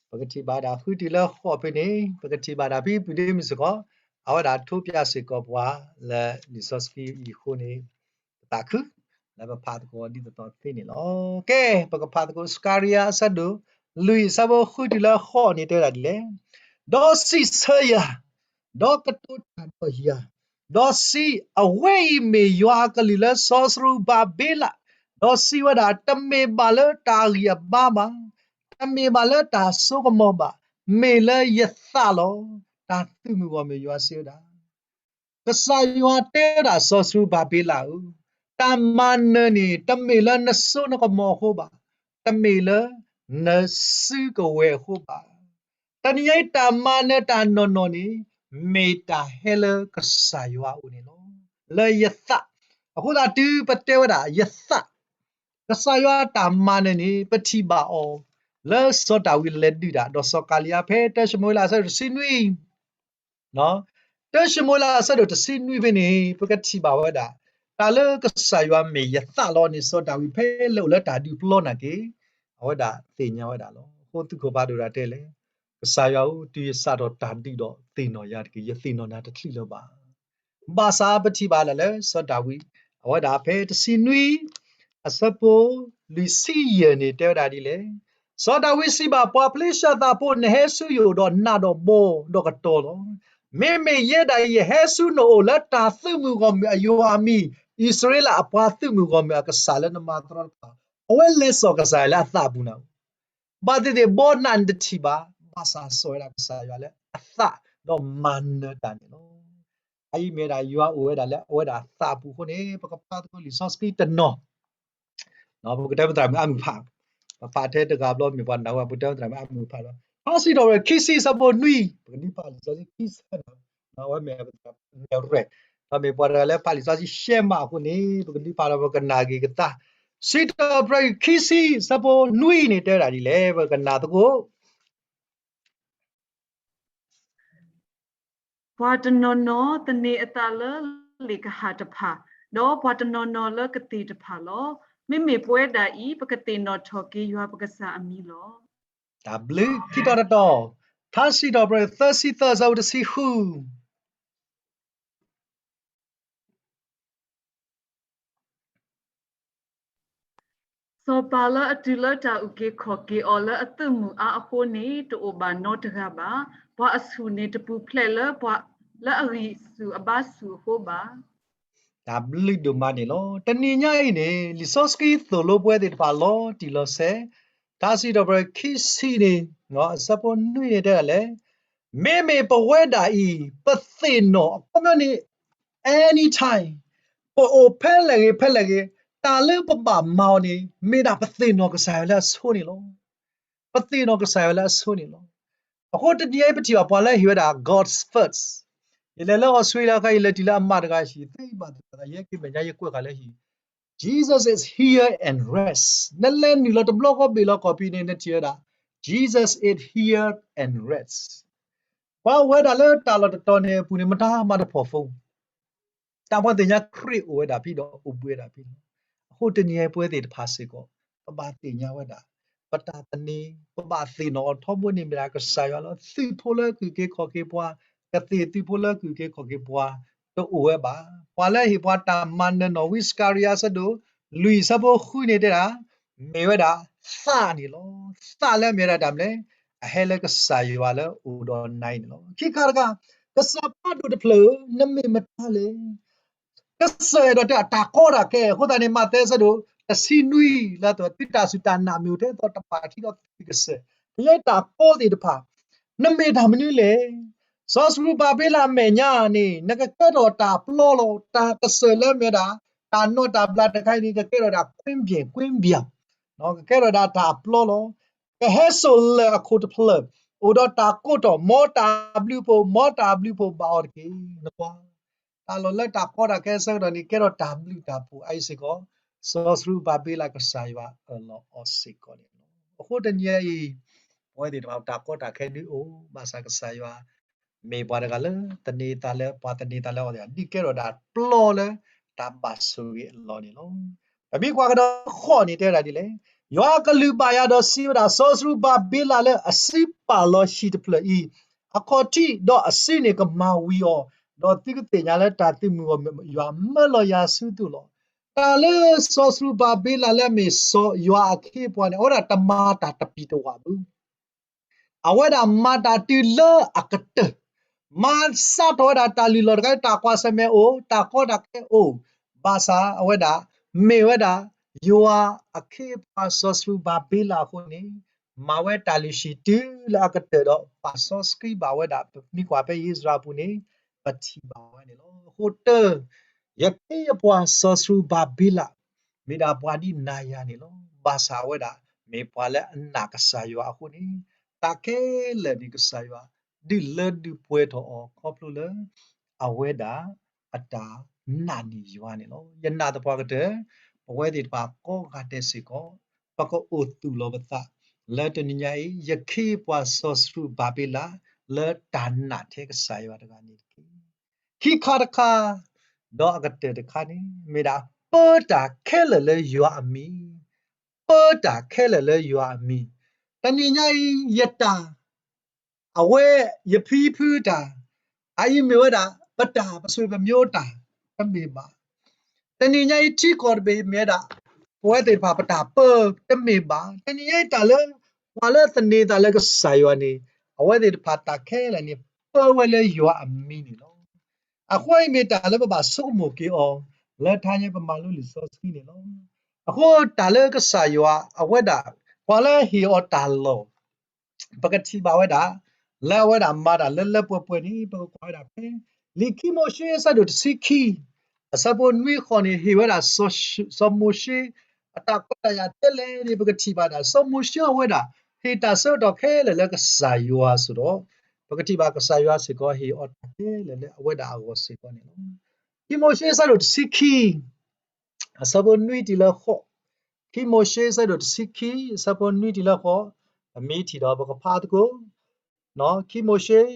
ပကထံၣ်ဘၣ်ဒၣ်ဃုတုၤလၢဃိးဖဲန့ၣ် ပကထံၣ်ဘၣ်ဒၣ်ဖဲပူၤဒ့မုၢ်စ့ၢ်ကီး, အဝဲဒၣ်ထိးဖျဲးစ့ၢ်ကီးပှၤလၢလံာ်စီဆှံအံၤအဃိန့ၣ် ပသးခု လၢပဖးသကိးဒ်သိးသိးသ့န့ၣ်လီၤ. ကဲ ပကဖးသကိး စကၤရယၤအဆၢဒိၣ်လွံၢ်အဆၢဖိဃုတုၤလၢဃိးန့ၣ်တဲဝဲဒၣ်ဒ်လဲၣ်, ဒီးစံးဆၢယၤ, ဒီးကတိၤတၢ်ဒီးယၤ, ဒီးစံး, အဝဲအံၤမ့ၢ်ယွၤအကလုၢ်လၢစီၤစရူၤဘၤဘ့လး, ဒီးစံးဝဲဒၣ်, တမ့ၢ်ဘၣ်လၢတၢ်ဂံၢ်အဘါဘၣ်, တမ့ၢ်ဘၣ်လၢတၢ်စိကမီၤဘၣ်, မ့ၢ်လၢယသးလီၤ. တၢ်သုးမုၢ်ဂီၢ်မ့ၢ်ယွၤစံးဝဲဒၣ် ကစၢ်ယွၤတဲဝဲဒၣ်စီၤစရူၤဘၤဘ့လးဧၢ, တၢ်မၤနၢၤန့ၣ် တမ့ၢ်လၢနစိနကမီၤအဃိဘၣ်, တမ့ၢ်လၢနစုကဝဲၤအဃိဘၣ်. တနံၤညါအံၤတၢ်မၤနၢၤတၢ်နီၢ်နီၢ်န့ၣ် မ့ၢ်တၢ်ဟဲလၢကစၢ်ယွၤအအိၣ်န့ၣ်လီၤ. လၢယသး, အဃိသတးတုၤပတဲဝဲဒၣ်ယသး, ကစၢ်ယွၤအတၢ်မၤနၢၤန့ၣ် ပထံၣ်ဘၣ်အီၤ လၢစီၤဒၤဝံးလဲၤဒုးတၢ် ဒီးစီၤကၤလံယါ ဖဲတၢၡမူၤအ့လးအဆၢဒိၣ်တဆံနွံ တၢၡမူၤအ့လးအဆၢဒိၣ်တဆံနွံဖဲန့ၣ် ပကထံၣ်ဘၣ်ဝဲဒၣ် တၢ်လၢကစၢ်ယွၤမ့ၢ်ယသးလီၤန့ၣ် စီၤဒၤဝံးဖဲလဲၤအိၣ်လၢတၢ်ဒုးပျီနာ်က့ အဝဲဒၣ်သ့ၣ်ညါဝဲဒၣ်လီၤ. အဃိသုးခိၣ်ဖးဒိၣ်တၢ်တဲလဲၣ်, ကစၢ်ယွၤဧၢ, တုၤယစးထီၣ်တၢ်ဒုးဒီးသ့ၣ်နီၣ်ယၤတက့ၢ်, ယသ့ၣ်နီၣ်နၤတချုးလၢၤဘၣ်. ဘၣ်ဆၣ်ပထံၣ်ဘၣ်ဒၣ်လၢစီၤဒၤဝံး အဝဲဒၣ်ဖဲတဆံနွံ အဆၢဖိလွံၢ်ဆံယဲၢ်န့ၣ် တဲဝဲဒၣ်ဒ်လဲၣ်, စီၤဒၤဝံးစံးဘၣ်ပှၤဖလ့ၡသးဖိ, နဟဲဆူယအိၣ်ဒီးနးဒီးဘီဒီးကတီၤလီၤ. မ့မ့ၢ်ယဲဒၣ်အံၤ ယဟဲဆူနအိၣ်လၢတၢ်သုးမုၢ်ဂီၢ်မုၢ်အယွၤအမံၤ, အံၣ်စရ့လးအပှၤသုးမုၢ်ဂီၢ်မုၢ်အကစၢ်လၢနမၤတရီတဖၣ်, အဝဲလဲၤစိာ်ကစၢ်ယွၤလၢအသးပူၤနၤဧိၤ ဘၣ်သ့ၣ်သ့ၣ်ဘီနးန့ၣ်တထံၣ်ဘၣ်, ဘၣ်ဆၣ်စိာ်ဝဲဒၣ်ကစၢ်ယွၤလၢအသးဒီးမၤနၢၤတၢ်န့ၣ်လီၤ. အအံၤမ့ၢ်ဒၣ်ယွၤအိၣ်ဝဲဒၣ်လၢအဝဲဒၣ်သးပူၤအဃိန့ၣ် ပကဖးသကိးလံာ်စီဆှံတနီၤ ပကတဲပသရၣ်မုၣ်အါမုၢ်ဖး, ပဖးထဲတဂၤဘျီမ့ၢ်ပှၤနာ်ဝဲ ပကတဲပသရၣ်မုၣ်အါမုၢ်ဖးလီၤ. ထါစံးထီၣ်ပတြၢၤခံဆံအဆၢဖိနွံ, ပကဒုးဖးလံာ်စီဆှံခံဆၢ, အဝဲမ့ၢ်ပသရၣ်မုၣ်ရဲၣ်, ဒီးမ့ၢ်ပှၤတဂၤလၢဖးလံာ်စီဆှံရှဲမးအဃိန့ၣ် ပကဒုးဖးဒီးပကနာ်က့ၤကသါ, စံးထီၣ်ပတြၢၤခံဆံအဆၢဖိနွံန့ၣ် တဲဝဲဒၣ်ဒ်လဲၣ်, ပကနာ်သကိး ပှၤတနီၤနီၤသန့ၤအသးလၢလ့ၣ်ကဟၣ်တဖၣ်, ဒီးပှၤတနီၤနီၤလၢကသ့ၣ်တဖၣ်လီၤ. မ့မ့ၢ်ပဝဲဒၣ်အံၤ ပကသ့ၣ်နီၣ်ထီၣ်က့ၤယွၤပကစၢ်အမံၤလီၤ. တၢ်ဘျုး, ခံတီၤတတီၤ, ထါစံးထီၣ်ပတြၢၤသၢဆံသၢ အဆၢဖိတဆံဃု စီၤပၤလၢအတုၤလၢတၢ်အုၣ်က့ၤခီၣ်က့ၤအီၤလၢအသုးမုၢ်အါအဃိန့ၣ် တအိၣ်ဘၣ်နီတဂၤဘၣ်. ပှၤအဆူၣ်န့ၣ်တပူၤဖျဲးလၢပှၤလၢအဂံၢ်ဆူၣ်အဘါဆူၣ်အဃိဘၣ်. တၢ်ဘျုးဒိၣ်မးန့ၣ်လီၤ. တနံၤညါအံၤန့ၣ် လံာ်စီဆှံသိၣ်လိပဝဲသ့ၣ်တဖၣ်လီၤတံၢ်လီၤဆဲး, ထါစံးထီၣ်ပတြၢၤခံဆံန့ၣ် အဆၢဖိနွံန့ၣ်တဲဒၣ်လဲၣ်, မ့မ့ၢ်ပဝဲဒၣ်အံၤ ပသ့ၣ်နီၣ် အခီပညီန့ၣ် anytime ပအိၣ်ဖဲလဲၣ်ဂ့ၤဖဲလဲၣ်ဂ့ၤ တၢ်လၢပဘၣ်မၤအီၤန့ၣ် မ့ၢ်ဒၣ်ပသ့ၣ်နီၣ်ကစၢ်ယွၤလၢအဆိန့ၣ်လီၤ. ပသ့ၣ်နီၣ်ကစၢ်ယွၤလၢအဆိန့ၣ်လီၤ. အဃိတနံၤအံၤပထံၣ်ဘၣ်ပှၤလၢဟ့ၣ်ဝဲဒၣ် God's first, ယလဲၤလၢ Australia အခါ ယလဲၤတုၤလၢအမၤတဂၤဟံၣ် သ့ဘၣ်သ့ၣ် ယဲက့ၤမဲာ်ညါယကွဲးဃာ်လၢဟံၣ် Jesus is here and rest. နလဲၤနုာ်လီၤတဘျီဃီဘ့ၣ်လီၤကီၢ်ပံၤန့ၣ် နထံၣ်ဝဲဒၣ် Jesus is here and rest. ပှၤအိၣ်ဝဲဒၣ်လၢတၢ်လီၢ်တတီၤန့ၣ်အပူၤန့ၣ် မတၤမၤတဖီၣ်ဖိ တၢ်ပှၤသ့ၣ်ညါခရံာ်အိၣ်ဝဲဒၣ်ဖဲဒီးအိၣ်ဘှံးဝဲဒၣ်ဖဲလီၤ. အဃိတနံၤအံၤပဝဲသ့ၣ်တဖၣ်စ့ၢ်ကီး ပဘၣ်သ့ၣ်ညါဝဲဒၣ် ပတၢ်သန့ၤ ပဘၣ်သ့ၣ်နီၣ်အီၤထီဘိန့ၣ်မ့ၢ်ဒၣ်ကစၢ်ယွၤလီၤ. သုးဖိလၢအုၣ်က့ၤခီၣ်က့ၤပှၤ ကသ့ၣ်သုးဖိလၢအုၣ်က့ၤခီၣ်က့ၤပှၤ တအိၣ်ဝဲဘၣ်. ပှၤလၢဟ့ၣ်ပှၤတၢ်မၤနၢၤနီၣ်ဝံ စကၤရယၤ အဆၢဒိၣ်လွံၢ်အဆၢဖိဃုန့ၣ်တဲဒၣ် မ့ၢ်ဝဲဒၣ်သးန့ၣ်လီၤ. သးလၢအမ့ၢ်ဝဲဒၣ်တၢ်မနုၤလဲၣ်, အဟဲလၢကစၢ်ယွၤလၢအိၣ်ဒီးနၤအံၤန့ၣ်လီၤ. ခံခါတခါ ကစၢ်ဖးဒိၣ်တဖျၢၣ်ဧၢ, နမ့ၢ်မတၤလဲၣ်. ကစၢ်အဲၣ်ဒိးတဲအတၢ်ကီတၢ်ခဲ အဃိသတးန့ၣ် မးသဲအဆၢဒိၣ်တဆံနွံ လၢအသိး သုတၢ်စူၢ်တၢ်နာ်မ့ၢ်အိၣ်ထဲသိး တဘၣ်ထံးဒီးသုကစၢ်, ကယဲၢ်တၢ်ကီသ့ၣ်တဖၣ် နမ့ၢ်တၢ်မနုၤလဲၣ်. စီၤစရူၤဘၤဘ့လးအမဲာ်ညါန့ၣ် နကကဲထီၣ်တၢ်ပျီလီၤ. တၢ်ကစၢ်လၢအမ့ၢ်ဝဲဒၣ် တၢ်နီၢ်တၢ်ဘျးတခါအံၤန့ၣ် ကကဲထီၣ်ဒၣ်ကွ့ဘျဲၣ်ကွ့ဘျၣ်, ကကဲထီၣ်ဒၣ်တၢ်ပျီလီၤ. ကဟဲစိာ်လၢၢ်အခိၣ်တဖျၢၣ် အိၣ်ဒီးတၢ်ကိးတီၢ် မ်တၢ်ဘျုးဖှိၣ် မ်တၢ်ဘျုးဖှိၣ်ဘၣ်အီၤတက့ၢ်. နကွၢ် တၢ်လီၢ်လၢတၢ်ကီတၢ်ခဲအဆၢကတီၢ်န့ၣ် ကဲထီၣ်တၢ်ဘျုးတၢ်ဖှိၣ်အါအံၤစ့ၢ်ကီး စီၤစရူၤဘၤဘ့လးကစၢ်ယွၤအၢၣ်လီၤအီၤစ့ၢ်ကီးန့ၣ်လီၤ. အဃိတနံၤအံၤ ပဝဲသ့ၣ်တဖၣ်တၢ်ကီတၢ်ခဲဒုးအိၣ် ဘၣ်ဆၣ်ကစၢ်ယွၤ မ့ၢ်ပှၤတဂၤလၢ သန့ၤသးလၢ ပှၤသန့ၤသးလၢအီၤသ့ၣ် ဒုးကဲထီၣ်ဒၣ်ပျီလၢ တၢ်ဘၣ်ဆိၣ်ဂ့ၤအလီၢ်န့ၣ်လီၤ. ပမ့ၢ်ကွၢ်ကဒီးဃိးန့ၣ်တဲဝဲဒၣ်ဒ်လဲၣ်, ယွၤအကလုၢ်ဘၣ်ယၤဒီးစံးဝဲဒၣ် စီၤစရူၤဘၤဘ့လးလၢအစုပာ်လီၤဟံၣ်တဖျၢၣ်အံၤ အခီၣ်ထံးဒီးအစုန့ၣ်ကမၤဝံၤအီၤ, ဒီးသုကသ့ၣ်ညါလၢတၢ်သုးမုၢ်ဂီၢ်မုၢ်ယွၤမၢလီၤယၤဆူသုလီၤ. တၢ်လၢစီၤစရူၤဘၤဘ့လးလၢအမ့ၢ်စီၤယွၤအခ့အပှၤန့ၣ် အဝဲဒၣ်တမၤတၢ်တပံၤတဝၣ်ဘၣ်. အဝဲဒၣ်မၤတၢ်တုၤလၢအကတၢၢ်, မၤစးထီၣ်ဝဲဒၣ်တၢ်လုၢ်လီၢ်တခါ တၢ်ကွၢ်ဆၢၣ်မဲာ်အိၣ်, တၢ်ကီတၢ်ခဲအိၣ်, ဘၣ်ဆၣ်အဝဲဒၣ် မ့ၢ်ဝဲဒၣ် ယွၤအခ့အပှၤစီၤစရူၤဘၤဘ့လးအဃိန့ၣ် မၤဝဲတၢ်လုၢ်ဟံၣ်တုၤလၢအကတၢၢ်ဒီး ပာ်စီဆှံဘၣ်ဝဲဒၣ် ပမ့ၢ်ကွၢ်ဖဲဧ့စြၤပူၤန့ၣ် ပထံၣ်ဘၣ်ဝဲန့ၣ်လီၤ. အဃိတၢ် ယခ့ယပှၤစီၤစရူၤဘၤဘ့လး မ့ၢ်ဒၣ်ပှၤဒ်နၤယၤန့ၣ်လီၤ. ဘၣ်ဆၣ်အဝဲဒၣ် မ့ၢ်ပှၤလၢအနာ်ကစၢ်ယွၤအဃိန့ၣ် တၢ်ခဲလၢာ်န့ၣ် ကစၢ်ယွၤ ဒုးလၢဒုးပှဲၤထီၣ်အီၤခီဖျိလၢ အဝဲဒၣ်အတၢ် နာ်န့ၢ်ယွၤန့ၣ်လီၤ. ယနာ်သပှၢ်ကတၢၢ် ပဝဲသ့ၣ်တဖၣ်ကိးဂၤဒဲးစ့ၢ်ကီး ပကအိၣ်သူၣ်လီၤပသး လၢတနံၤညါအံၤ ယခ့ယပှၤစီၤစရူၤဘၤဘ့လး လၢတၢ်နာ်ထဲကစၢ်ယွၤတဂၤန့ၣ်တက့ၢ်. ခံခါတခါ, ဒီးအကတၢၢ်တခါန့ၣ် မ့ၢ်ဒၣ် ပၢတၢ်ခဲလၢာ်လၢယွၤအမံၤ, ပၢတၢ်ခဲလၢာ်လၢယွၤအမံၤ. တနံၤညါအံၤ ယတၢ် အဝဲ ယဖံဖုတၢ်, အအံၤမ့ၢ်ဝဲဒၣ် ပတၢ်ပဆွေပမျိုးတၢ် တမ့ၢ်ဘၣ်. တနံၤညါအံၤထံကီၢ်တဘ့ၣ်မ့ၢ်ဝဲဒၣ် ပဝဲသ့ၣ်တဖၣ်ပတၢ်ပၢ တမ့ၢ်ဘၣ်. တနံၤညါအံၤတၢ်လၢ ပှၤလၢသန့ၤသးလၢကစၢ်ယွၤန့ၣ် အဝဲသ့ၣ်တဖၣ်တၢ်ခဲလၢာ်န့ၣ် ပၢဝဲလၢယွၤအမံၤန့ၣ်လီၤ. အဃိအံၤမ့ၢ်တၢ်လၢပဘၣ်ဆိကမိၣ်က့ၤအီၤ လၢတဟါညါပမၤလိလံာ်စီဆှံန့ၣ်လီၤ. အဃိတၢ်လၢကစၢ်ယွၤအဝဲဒၣ် ပှၤလၢဟ့ၣ်အီၤတၢ်လီၢ် ပကထံၣ်ဘၣ်ဝဲဒၣ် လၢအဝဲဒၣ်မၤတၢ်လၢလၢပှဲၤပှဲၤန့ၣ် ပကကွၢ်ဝဲဒၣ်ဖဲ လံာ်ခံမိၤၡ့အဆၢဒိၣ်တဆံခံ အဆၢဖိနွံဃိးန့ၣ် ဟ့ၣ်ဝဲဒၣ် စီၤမိၤၡ့ အတၢ်ခွဲးတၢ်ယာ်ထဲလဲၣ်န့ၣ် ပကထံၣ်ဘၣ်ဒၣ် စီၤမိၤၡ့အဝဲဒၣ် ဟ့ၣ်တၢ်ဆၢကတီၢ်ခဲလၢာ်လၢကစၢ်ယွၤအအိၣ်ဒီး ပကထံၣ်ဘၣ်ကစၢ်ယွၤစ့ၢ်ကီးဟ့ၣ်အီၤတၢ်ခဲလၢာ်လၢအဝဲဒၣ်အဂီၢ်စ့ၢ်ကီးန့ၣ်လီၤ. ခံမိၤၡ့အဆၢဒိၣ်တဆံခံ အဆၢဖိနွံတုၤလၢဃိး, ခံမိၤၡ့အဆၢဒိၣ်တဆံခံ အဆၢဖိနွံတုၤလၢဃိး, ပမ့ၢ်ထံၣ်ဒီးပကဖးသကိး, ခံမိၤၡ့,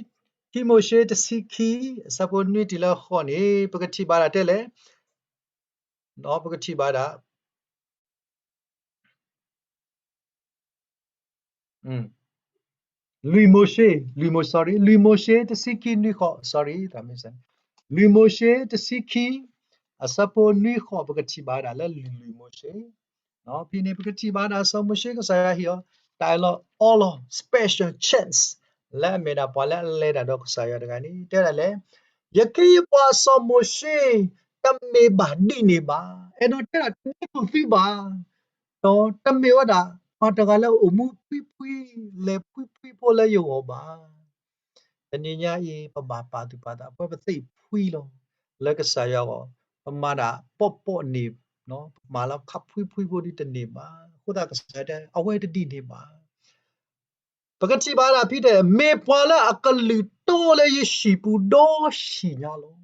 ခံမိၤၡ့တဆံခံ အဆၢဖိနွံတုၤလၢဃိးန့ၣ် ပကထံၣ်ဘၣ်ဒၣ်တဲလဲၣ်, ပကထံၣ်ဘၣ်ဒၣ် လွံၢ်မိၤၡ့, လွံၢ်မိၤ, sorry, လွံၢ်မိၤၡ့တဆံခံနွံဃိး, sorry, လွံၢ်မိၤၡ့တဆံခံ အဆၢဖိနွံဃိး ပကထံၣ်ဘၣ်ဝဲဒၣ်လၢလွံၢ်မိၤၡ့, ဖဲန့ၣ် ပကထံၣ်ဘၣ်ဝဲဒၣ်စီၤမိၤၡ့ကစၢ်ယွၤဟ့ၣ်အီၤ တၢ်အၢၣ်လီၤအီလီၤ special chance လၢအမ့ၢ်ဒၣ်ပှၤလၢအလဲၤတၢ်ဒီးကစၢ်ယွၤတဂၤန့ၣ် တဲဒၣ်လဲၣ်, ယခ့ယပှၤစီၤမိၤၡ့ တမ့ၢ်ဘၣ်ဒ်န့ၣ်ဘၣ်, အဲၣ်ဒိးတဲဒၣ်တမ့ၢ်သုဘၣ် ဒီးတမ့ၢ်ဝဲဒၣ် ပှၤတဂၤလၢအအိၣ်မူဖှံဖှံ လဲၤဖှံဖှံဖိလၢယဂီၢ်ဘၣ်. တနံၤညါအံၤ ပဘၣ်ပာ်သူၣ်ပာ်သး ပဝဲပသ့ၣ်ဖှံလီၤ လၢကစၢ်ယွၤအဂီၢ်, ပမၤဒၣ်ပိာ်ပိာ်န့ၣ်, ပမၤလၢခါဖှံဖှံဖိဒ်တန့ၢ်ဘၣ်. အဃိသတးကစၢ်ယွၤတဲ အဝဲတဒ်န့ၣ်ဘၣ်. ပကထံၣ်ဘၣ်ဒၣ်ဖဲတဲ မ့ၢ်ပှၤလၢအကလုၢ်တီလၢယဟံၣ်ပူၤဒီဟံၣ်ညါလီၤ.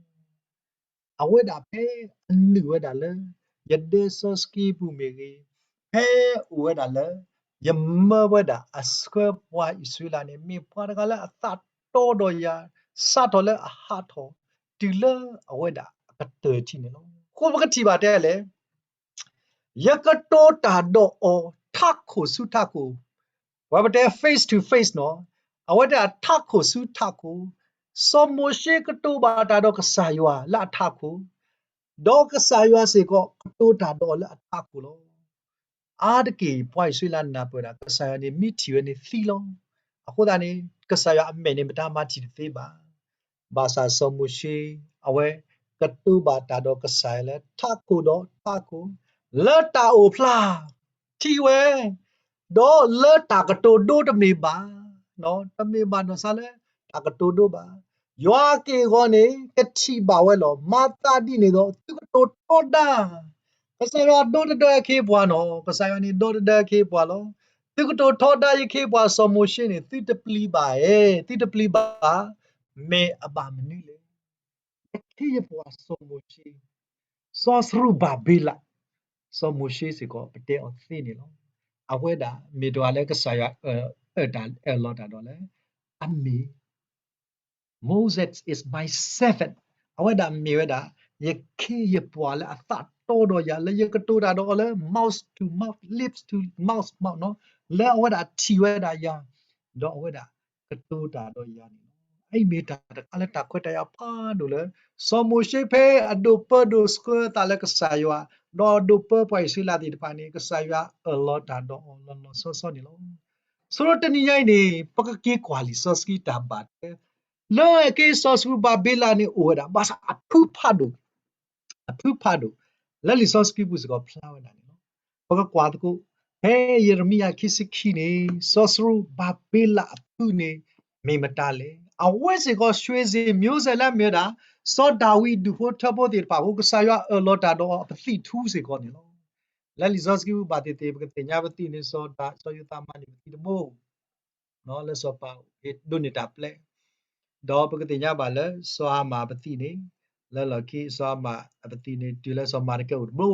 အဝဲဒၣ်ဖဲအနုာ်ဝဲဒၣ်လၢ ယဒဲစီဆှံပူၤမ့ၢ်ဂ့ၤ, ဖဲအိၣ်ဝဲဒၣ်လၢ ယမၢဝဲဒၣ်အဆှၢပှၤအံၣ်စရ့လးန့ၣ် မ့ၢ်ပှၤတဂၤလၢအသးတီဒီးယၤ, စးထီၣ်လၢအဟးထီၣ် တုၤလၢအဝဲဒၣ်အကတၢၢ်ထံးန့ၣ်လီၤ. အဃိပကထံၣ်ဘၣ်တဲလဲၣ် ယကတိၤတၢ်ဒီးအီၤ ထးခိၣ်ဆူထးခိၣ်, ပဝဲပတဲ face to face နီၤ, အဝဲတဲဒၣ်ထးခိၣ်ဆူထးခိၣ်, စီၤမိၤၡ့ကတိၤဘၣ်တၢ်ဒီးကစၢ်ယွၤလၢအထးခိၣ်, ဒီးကစၢ်ယွၤစ့ၢ်ကီးကတိၤတၢ်ဒီးအီၤလၢအထးခိၣ်လီၤ. အါတက့ၢ်ပှၤအံၣ်စရ့လးနၢ်ပၢၢ်ဒၣ် ကစၢ်ယွၤန့ၣ်မ့ၢ်ထံၣ်ဝဲန့ၣ်သံလီၤ. အဃိသတးန့ၣ် ကစၢ်ယွၤအမဲာ်န့ၣ် မတၤမၤထံၣ်တသ့ဘၣ်. ဘၣ်ဆၣ်စီၤမိၤၡ့ အဝဲကတိၤဘၣ်တၢ်ဒီးကစၢ်ယွၤလၢထးခိၣ်ဒီးထးခိၣ်, လၢတၢ်အိၣ်ဖျါ ထံၣ်ဝဲ, ဒီးလၢတၢ်ကတိၤဒိတမ့ၢ်ဘၣ်, တမ့ၢ်ဘၣ်နီၢ်စါလၢတၢ်ကတိၤဒိဘၣ်. ယွၤက့ၢ်အဂီၢ်န့ၣ် ကထံၣ်ဘၣ်ဝဲလီၤ. မၤသးဒ်န့ၣ်ဒီး သုကတိၤထီဒါ ကစၢ်ယွၤဒီတဒၢအခ့အပှၤနီၤ, ကစၢ်ယွၤန့ၣ်ဒီတဒၢအခ့အပှၤလီၤ. သုကတိၤထီဒါယခ့အပှၤစီၤမိၤၡ့န့ၣ် သုတပျံၤဘၣ်ဧါ, သုတပျံၤဘၣ်, မ့ၢ်အဘၣ်မနုၤလဲၣ်. ယခ့ယပှၤစီၤမိၤၡ့, စီၤစရူၤဘၤဘ့လး, စီၤမိၤၡ့စ့ၢ်ကီးပတဲအီၤသ့န့ၣ်လီၤ. အဝဲဒၣ်မ့ၢ်တဂၤလၢကစၢ်ယွၤအၢၣ်လီၤတၢ်ဒီးလၢ အမ့ၢ် Moses is my servant. အဝဲဒၣ်မ့ၢ်ဝဲဒၣ် ယခ့ယပှၤလၢအသးတီဒီးယၤ လၢယကတိၤတၢ်ဒီးအီၤလၢ mouth to mouth, lips to mouth, mouth နီၤ, လၢအဝဲဒၣ်ထံၣ်ဝဲဒၣ်ယၤ, ဒီးအဝဲဒၣ်ကတိၤတၢ်ဒီးယၤန့ၣ်လီၤ. အအံၤမ့ၢ်တၢ်တခါလၢတၢ်ခွဲးတၢ်ယာ်ဖးဒိၣ်လၢ စီၤမိၤၡ့ဖဲအဒိးပၢဒိးဆှၢအသးလၢကစၢ်ယွၤ, ဒီးအဒိးပၢပှၤအံၣ်စရ့လးသ့ၣ်တဖၣ်န့ၣ် ကစၢ်ယွၤအၢၣ်လီၤတၢ်ဒီးအီၤလီၤလီၤဆီဆီန့ၣ်လီၤ. ဆိတနံၤညါအံၤန့ၣ် ပကက့ၤကွၢ်လံာ်စီဆှံတၢ်ဘၣ်တဲ လၢက့စီၤစရူၤဘၤဘ့လးန့ၣ်အိၣ်ဝဲဒၣ် ဘၣ်ဆၣ်အဖုဖးဒိၣ်, အဖုဖးဒိၣ် လၢလံာ်စီဆှံပူၤစ့ၢ်ကီးဖျါဝဲဒၣ်န့ၣ်လီၤ. ပကကွၢ်သကိး ဖဲယံးရမံယၤခံဆံခံန့ၣ် စီၤစရူၤဘၤဘ့လးအဖုန့ၣ် မ့ၢ်မတၤလဲၣ်. အဝဲစ့ၢ်ကီး ရွှေစင်မျိုးဆက် လၢအမ့ၢ်ဝဲဒၣ် စီၤဒၤဝံးဒူၣ်ဖိထၢဖိသ့ၣ်တဖၣ်အဃိ ကစၢ်ယွၤအၢၣ်လီၤတၢ်ဒီးအီၤအပသံၣ်ထူစ့ၢ်ကီးန့ၣ်လီၤ. လၢလံာ်စီဆှံပူၤဘၣ်သ့ၣ်သ့ၣ် ပကသ့ၣ်ညါပသံၣ်န့ၣ် စီၤဒၤ, စီၤယိၤသးမၤန့ၢ်ပသံၣ်တဘိ လၢစီၤပၤဒိးန့ၢ်တၢ်ပျဲ, ဒီးပကသ့ၣ်ညါဘၣ်လၢစီၤဟၤမၣ်ပသံၣ်န့ၣ် လၢလီၢ်ခံစီၤအၤမၣ်အပသံၣ်န့ၣ် တုၤလၢစီၤမၤတကဲအိၣ်တဘိ,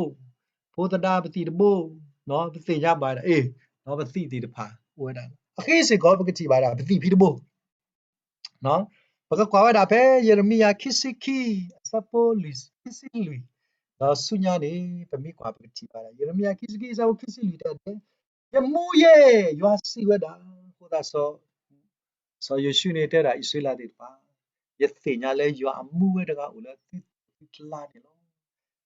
ဖိသဒါပသံၣ်တဘိ, ပသ့ၣ်ညါဘၣ်ဝဲဒၣ် အ့ၣ် ပသံၣ်သ့ၣ်တဖၣ်အိၣ်ဝဲဒၣ်လီၤ. အဃိစ့ၢ်ကီးပကထံၣ်ဘၣ်ဒၣ်ပသံၣ်ဖံတဘိ ပကကွၢ်ဝဲဒၣ်ဖဲယံးရမံယၤခံဆံခံ အဆၢဖိလွံၢ် ခံဆံလွံၢ်, ဒီးဆူညါန့ၣ် ပမ့ၢ်ကွၢ်ပကထံၣ်ဘၣ်ဒၣ် ယံးရမံယၤခံဆံခံ အဆၢဖိခံဆံလွံၢ်တဲဒ်လဲၣ်, ယမူယဲၢ် ယွၤစံးဝဲဒၣ်. အဃိသတး စီၤယိၤၡူန့ၣ်တဲဒၣ်အံၣ်စရ့လးသ့ၣ်တဖၣ်, ယသ့ၣ်ညါလၢယွၤအမူဝဲတဂၤအိၣ်လၢသုကျါန့ၣ်လီၤ.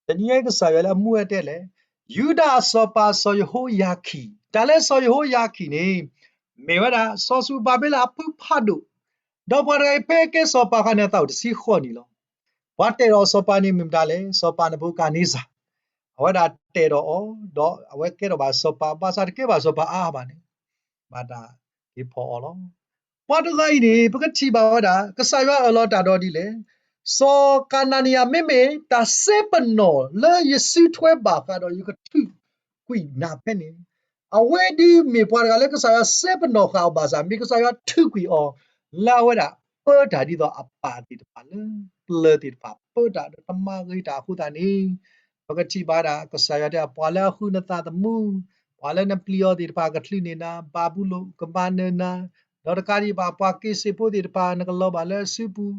တနံၤအံၤကစၢ်ယွၤလၢအမူဝဲတဲလဲၣ်, ယူဒၤအစီၤပၤစီၤယဟိယၤခံ, တၢ်လၢစီၤယဟိယၤခံန့ၣ် မ့ၢ်ဝဲဒၣ်စီၤစရူၤဘၤဘ့လးအပုၢ်ဖးဒိၣ်, ဒီးပှၤတဂၤအံၤဖဲကဲစီၤပၤအခါန့ၣ် အသးအိၣ်တဆံဃိးနံၣ်လီၤ. ပှၤတဲာ်ဒီးစီၤပၤန့ၣ်မ့ၢ်မတၤလဲၣ်, စီၤပၤနဘူၤခၣ်နံစၢ်, အဝဲဒၣ်တဲာ်ဒီးအီၤ, ဒီးအဝဲကဲထီၣ်ဘၣ်စီၤပၤ ဘၣ်ဆၣ်တကဲဘၣ်စီၤပၤအါဘၣ်န့ၣ် ဘၣ်တၢ်က့ၤဖီၣ်အီၤလီၤ. ပှၤတဂၤအံၤန့ၣ် ပကထံၣ်ဘၣ်ဝဲဒၣ် ကစၢ်ယွၤအၢၣ်လီၤတၢ်ဒီးဒ်လဲၣ်, စီၤကၤနၤနံယၤ မ့မ့ၢ်တၢ်စဲပနီၣ်လၢယစုထွဲဘၣ်ဃးဒီးယကထုးကွံာ်နၤဖဲန့ၣ်, အဝဲဒုးမ့ၢ်ပှၤတဂၤလၢကစၢ်ယွၤစဲပနီၣ်ဃာ်အီၤဘၣ်ဆၣ် မ့ၢ်ကစၢ်ယွၤထုးကွံာ်အီၤ လၢအဝဲဒၣ်ပၢတၢ်ဒ်သိးအပၢ်သ့ၣ်တဖၣ်လၢပျၢၤသ့ၣ်တဖၣ်ပၢတၢ်ဒီးတမၤဂ့ၤတၢ်အဃိသတးန့ၣ်, ပကထံၣ်ဘၣ်ဒၣ် ကစၢ်ယွၤတဲ ပှၤလၢအဃုနသးသမူ, ပှၤလၢနပျံၤအီၤသ့ၣ်တဖၣ်ကချုးန့ၢ်နၤ, ဘၤဘူလိၣ်ကမၤနၢၤနၤ, ဒီးတကးဒံးဘၣ် ပှၤက့ၤစ့ၣ်ဖိသ့ၣ်တဖၣ် နကလီၤဘၣ်လၢအစုပူၤ,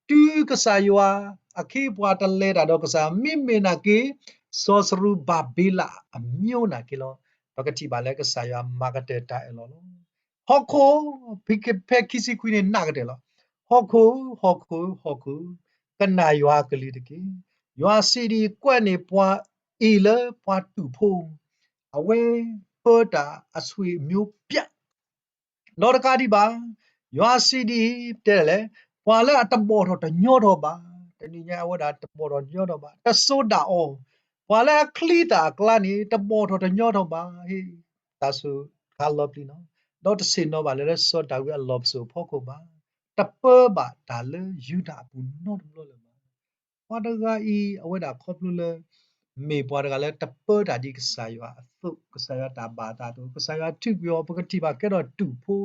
တုၤကစၢ်ယွၤအခ့အပှၤတလဲၤတၢ်ဒီးကစၢ်ယွၤ မ့မ့ၢ်နာ်က့ၤ စီၤစရူၤဘၤဘ့လးအမျိုးနာ်က့ၤလီၤ. ပကထံၣ်ဘၣ်လၢကစၢ်ယွၤမၤကတၢၢ်တၢ်အၢၣ်လီၤလီၤ. ဟီၣ်ခိၣ်, ဖဲခံဆံခွံန့ၣ် နာ်ကတၢၢ်လီၤ. ဟီၣ်ခိၣ်, ဟီၣ်ခိၣ်, ဟီၣ်ခိၣ်, ကနၣ်ယွၤအကလုၢ်တက့ၢ်. ယွၤစံးဒ်အံၤ, ကွဲးန့ၢ်ပှၤအ့ၣ်လၢပှၤတူာ်ဖိ, အဝဲပၢတၢ်အဆွေမျိုးပြား ဒီးတကးဒံးဘၣ်, ယွၤစံးဒ်အံၤ တဲဒ်လဲၣ်, ပှၤလၢအတဘီၣ်ထီၣ်တညီထီၣ်ဘၣ်, တနံၤညါအဝဲဒၣ်တဘီၣ်ထီၣ်တညီထီၣ်ဘၣ်, တစိၤဒၣ်အီၤ, ပှၤလၢအချံတၢ်အကျါန့ၣ် တဘီၣ်ထီၣ်တညီထီၣ်ဘၣ်, ဟ့ၣ်တၢ်စူၢ်ခါလီၤပျံၤနီၤ, ဒီးတဆ့ၣ်နီၤဘၣ်လၢ လၢစီၤဒၤဝံးအလီၢ်ပစိာ်အဖီခိၣ်ဘၣ်, တပၢဘၣ်တၢ်လၢယူဒၤအပူၤနီတဘျီလၢၤဘၣ်. ပှၤတဂၤအံၤ အဝဲဒၣ်ခီဖျိလၢ မ့ၢ်ပှၤတဂၤလၢတပၢတၢ်ဒ်ကစၢ်ယွၤအသိး, ကစၢ်ယွၤတၢ်ဘၣ်အသးအသိး, ကစၢ်ယွၤထုးကွံာ်အီၤ, ပကထံၣ်ဘၣ်ကဲထီၣ်တူာ်ဖိ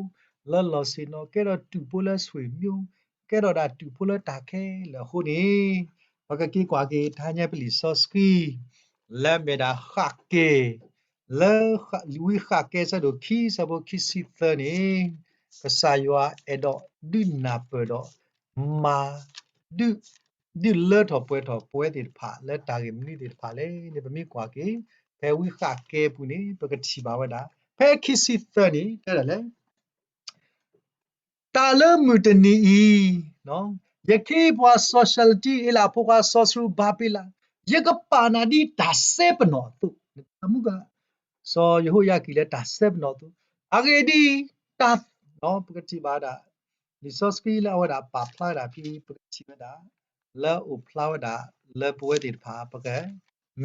လၢလီၢ်ဆ့ၣ်နီၤ, ကဲထီၣ်တူာ်ဖိလၢဆွေမျိုး, ကဲထီၣ်ဒၣ်တူာ်ဖိလၢတၢ်ခဲလၢာ်အဃိန့ၣ်, ပကက့ၤကွၢ်က့ၤ တဟါညါပလံာ်စီဆှံ လၢအမ့ၢ်ဒၣ်ဃၣ်က့ၤ လၢဝံဃၣ်ကဲဆၢဒိၣ်ခံ ဆၢဖိခံဆံသၢန့ၣ်, ကစၢ်ယွၤအဲၣ်ဒိးဒုးနၢ်ပၢၢ်ဒီး မၤ ဒုး ဒုးလၢထီၣ်ပှဲၤထီၣ်ပဝဲသ့ၣ်တဖၣ် လၢတၢ်ဂ့ၢ်မနုၤသ့ၣ်တဖၣ်လဲၣ်န့ၣ် ပမ့ၢ်ကွၢ်က့ၤ ဖဲဝံဃၣ်ကဲပူၤန့ၣ် ပကထံၣ်ဘၣ်ဝဲဒၣ် ဖဲခံဆံသၢန့ၣ် တဲဒ်လဲၣ် တၢ်လၢမုၢ်တနံၤအံၤ, ယခ့ပှၤစီၤၡလတံ အ့လးဖိခွါစီၤစရူၤဘၤဘ့လး, ယကပာ်နၤဒ်တၢ်စဲပနီၣ်အသိး, မူက စီၤယဟိယၤကံၣ်လၢတၢ်စဲပနီၣ်အသိး, အဂ့ၢ်ဒ်အံၤ, တၢ်, ပကထံၣ်ဘၣ်ဝဲဒၣ် လံာ်စီဆှံလၢအဝဲဒၣ်ပာ်ဖျါဝဲဒၣ်ဖဲ ပကထံၣ်ဝဲဒၣ် လၢအအိၣ်ဖျါဝဲဒၣ်လၢပဝဲသ့ၣ်တဖၣ် ပက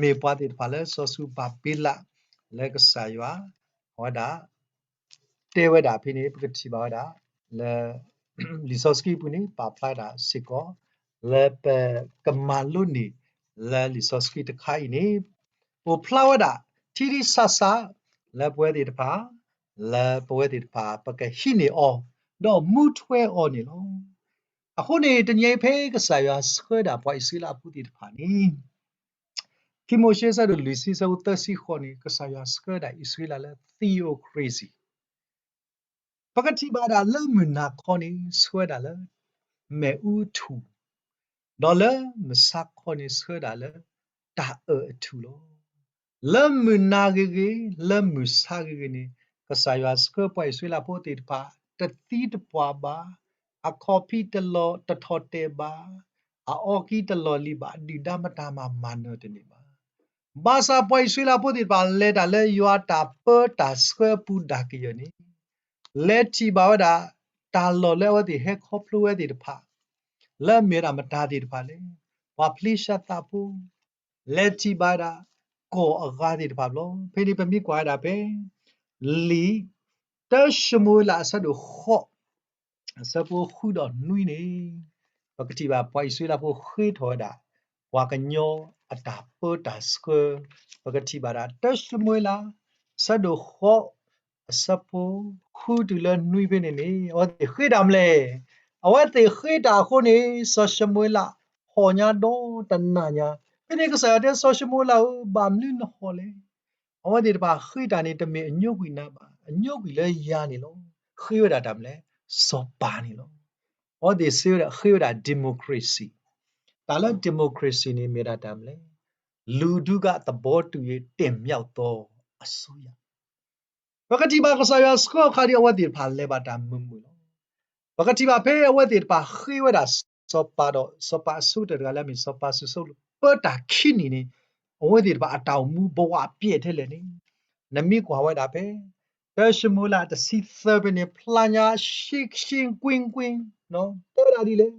မ့ၢ်ပှၤသ့ၣ်တဖၣ်လၢစီၤစရူၤဘၤဘ့လး လၢကစၢ်ယွၤ အဝဲဒၣ် တဲဝဲဒၣ်ဖဲန့ၣ် ပကထံၣ်ဘၣ်ဝဲဒၣ် လၢ လံာ်စီဆှံပူၤန့ၣ် ပာ်ဖျါဒၣ်စ့ၢ်ကီး လၢပကမၤလိန့ၢ် လၢလံာ်စီဆှံတခါအံၤန့ၣ် အိၣ်ဖျါဝဲဒၣ် ထံထံဆးဆး လၢပဝဲသ့ၣ်တဖၣ် လၢပဝဲသ့ၣ်တဖၣ် ပကဟံးန့ၢ်အီၤ ဒီးမူထွဲအီၤန့ၣ်လီၤ. အဃိန့ၣ် တနံၤအံၤဖဲကစၢ်ယွၤဆှၢဒၣ်ပှၤအံၣ်စရ့လးဖိသ့ၣ်တဖၣ်န့ၣ် ခံမိၤၡ့ဆၢဒိၣ်လွံၢ်ဆံ ဆၢဖိသၢဆံဃိးန့ၣ် ကစၢ်ယွၤဆှၢဒၣ်အံၣ်စရ့လးလၢ theocracy ပကထံၣ်ဘၣ်ဒၣ်လၢမုၢ်နၤခီန့ၣ် ဆှၢဒၣ်လၢ မ့ၣ်အူအထူၣ်, ဒီးလၢမုၢ်ဆါခီန့ၣ် ဆှၢဒၣ်လၢ တၢ်အၢၣ်အထူၣ်လီၤ. လၢမုၢ်နၤဂ့ၤဂ့ၤ, လၢမုၢ်ဆါဂ့ၤဂ့ၤန့ၣ် ကစၢ်ယွၤဆှၢပှၤအံၣ်စရ့လးဖိသ့ၣ်တဖၣ် တသံတပှၢ်ဘၣ်, အခီၣ်ဖံးတလီၤတထီၣ်တဲာ်ဘၣ်, အအီကံတလီၢ်လံၤဘၣ်, ဒုၣ်ဒါမတၤမၤမၤနၢၤတန့ၢ်ဘၣ်. ဘၣ်ဆၣ်ပှၤအံၣ်စရ့လးဖိသ့ၣ်တဖၣ် လဲၤတၢ်လၢယွၤတၢ်ပၢတၢ်ဆှၢအပူၤဒၣ်ကယၢၢ်န့ၣ် လဲၤထံၣ်ဘၣ်ဝဲဒၣ် တၢ်လီၢ်လၢအဝဲသ့ၣ်ဟဲခီဖျိဝဲသ့ၣ်တဖၣ် လၢအမ့ၢ်ဝဲဒၣ်မတၤသ့ၣ်တဖၣ်လဲၣ်, ပှၤဖလ့ၡသးဖိ, လဲၤထံၣ်ဘၣ်ဝဲဒၣ် ကီၢ်အဂၤသ့ၣ်တဖၣ်ဘျီ. ဖဲန့ၣ်ပမ့ၢ်ကွၢ်ဝဲဒၣ်ဖဲ လံာ် တၢၡမူၤအ့လးအဆၢဒိၣ်ဃိး အဆၢဖိဃုဒီးနွံန့ၣ် ပကထံၣ်ဘၣ်ပှၤအံၣ်စရ့လးဖိဃ့ထီၣ်ဝဲဒၣ် ပှၤကညီအတၢ်ပၢတၢ်ဆှၢ, ပကထံၣ်ဘၣ်ဒၣ် တၢၡမူၤအ့လး အဆၢဒိၣ်ဃိး အဆၢဖိဃုတုၤလၢနွံဖဲန့ၣ်န့ၣ် အဝဲသ့ၣ်ဃ့တၢ်မနုၤလဲၣ်. အဝဲသ့ၣ်ဃ့တၢ်အဃိန့ၣ် စီၤၡမူၤအ့လး ဟီၣ်ညါဒီတနၤညါ, ဖဲန့ၣ်ကစၢ်ယွၤတဲစီၤၡမူၤအ့လးဧၢ, ဘၣ်မနုၤနဟီၣ်လဲၣ်. အဝဲသ့ၣ်တဖၣ်ဃ့တၢ်န့ၣ် တမ့ၢ်အညိကွံာ်နၤဘၣ်, အညိကွံာ်လၢယၤန့ၣ်လီၤ. ဃ့ဝဲဒၣ်တၢ်မနုၤလဲၣ်, စီၤပၤန့ၣ်လီၤ. အဝဲသ့ၣ်စ့ဝဲဒၣ် ဃ့ဝဲဒၣ် democracy, တၢ်လၢ democracy န့ၣ်မ့ၢ်ဒၣ်တၢ်မနုၤလဲၣ်, လူထုကသဘောတူရေး တင်မြှောက်သောအစိုးရ. ပကထံၣ်ဘၣ်ကစၢ်ယွၤဆှၢအခါဒ်အဝဲသ့ၣ်တဖၣ်လဲၤဘၣ်တၢ်မုာ်မုာ်လီၤ. ပကထံၣ်ဘၣ်ဖဲအဝဲသ့ၣ်တဖၣ်ဃ့ဝဲဒၣ်စီၤပၤဒီး စီၤပၤအဆိကတၢၢ်တဂၤလၢအမ့ၢ်စီၤပၤစီၤၡလိၣ် ပၢတၢ်ခံနံၣ်န့ၣ်, အဝဲသ့ၣ်တဖၣ်အတၢ်အိၣ်မူဘဝအပျဲၢ်ထဲလဲၣ်န့ၣ်, နမ့ၢ်ကွၢ်ဝဲဒၣ်ဖဲ တၢၡမူၤအ့လးတဆံသၢဖဲန့ၣ် ဖျါညါရှ့ရှ့ကွ့ကွ့, တဲဝဲဒၣ်ဒ်လဲၣ်,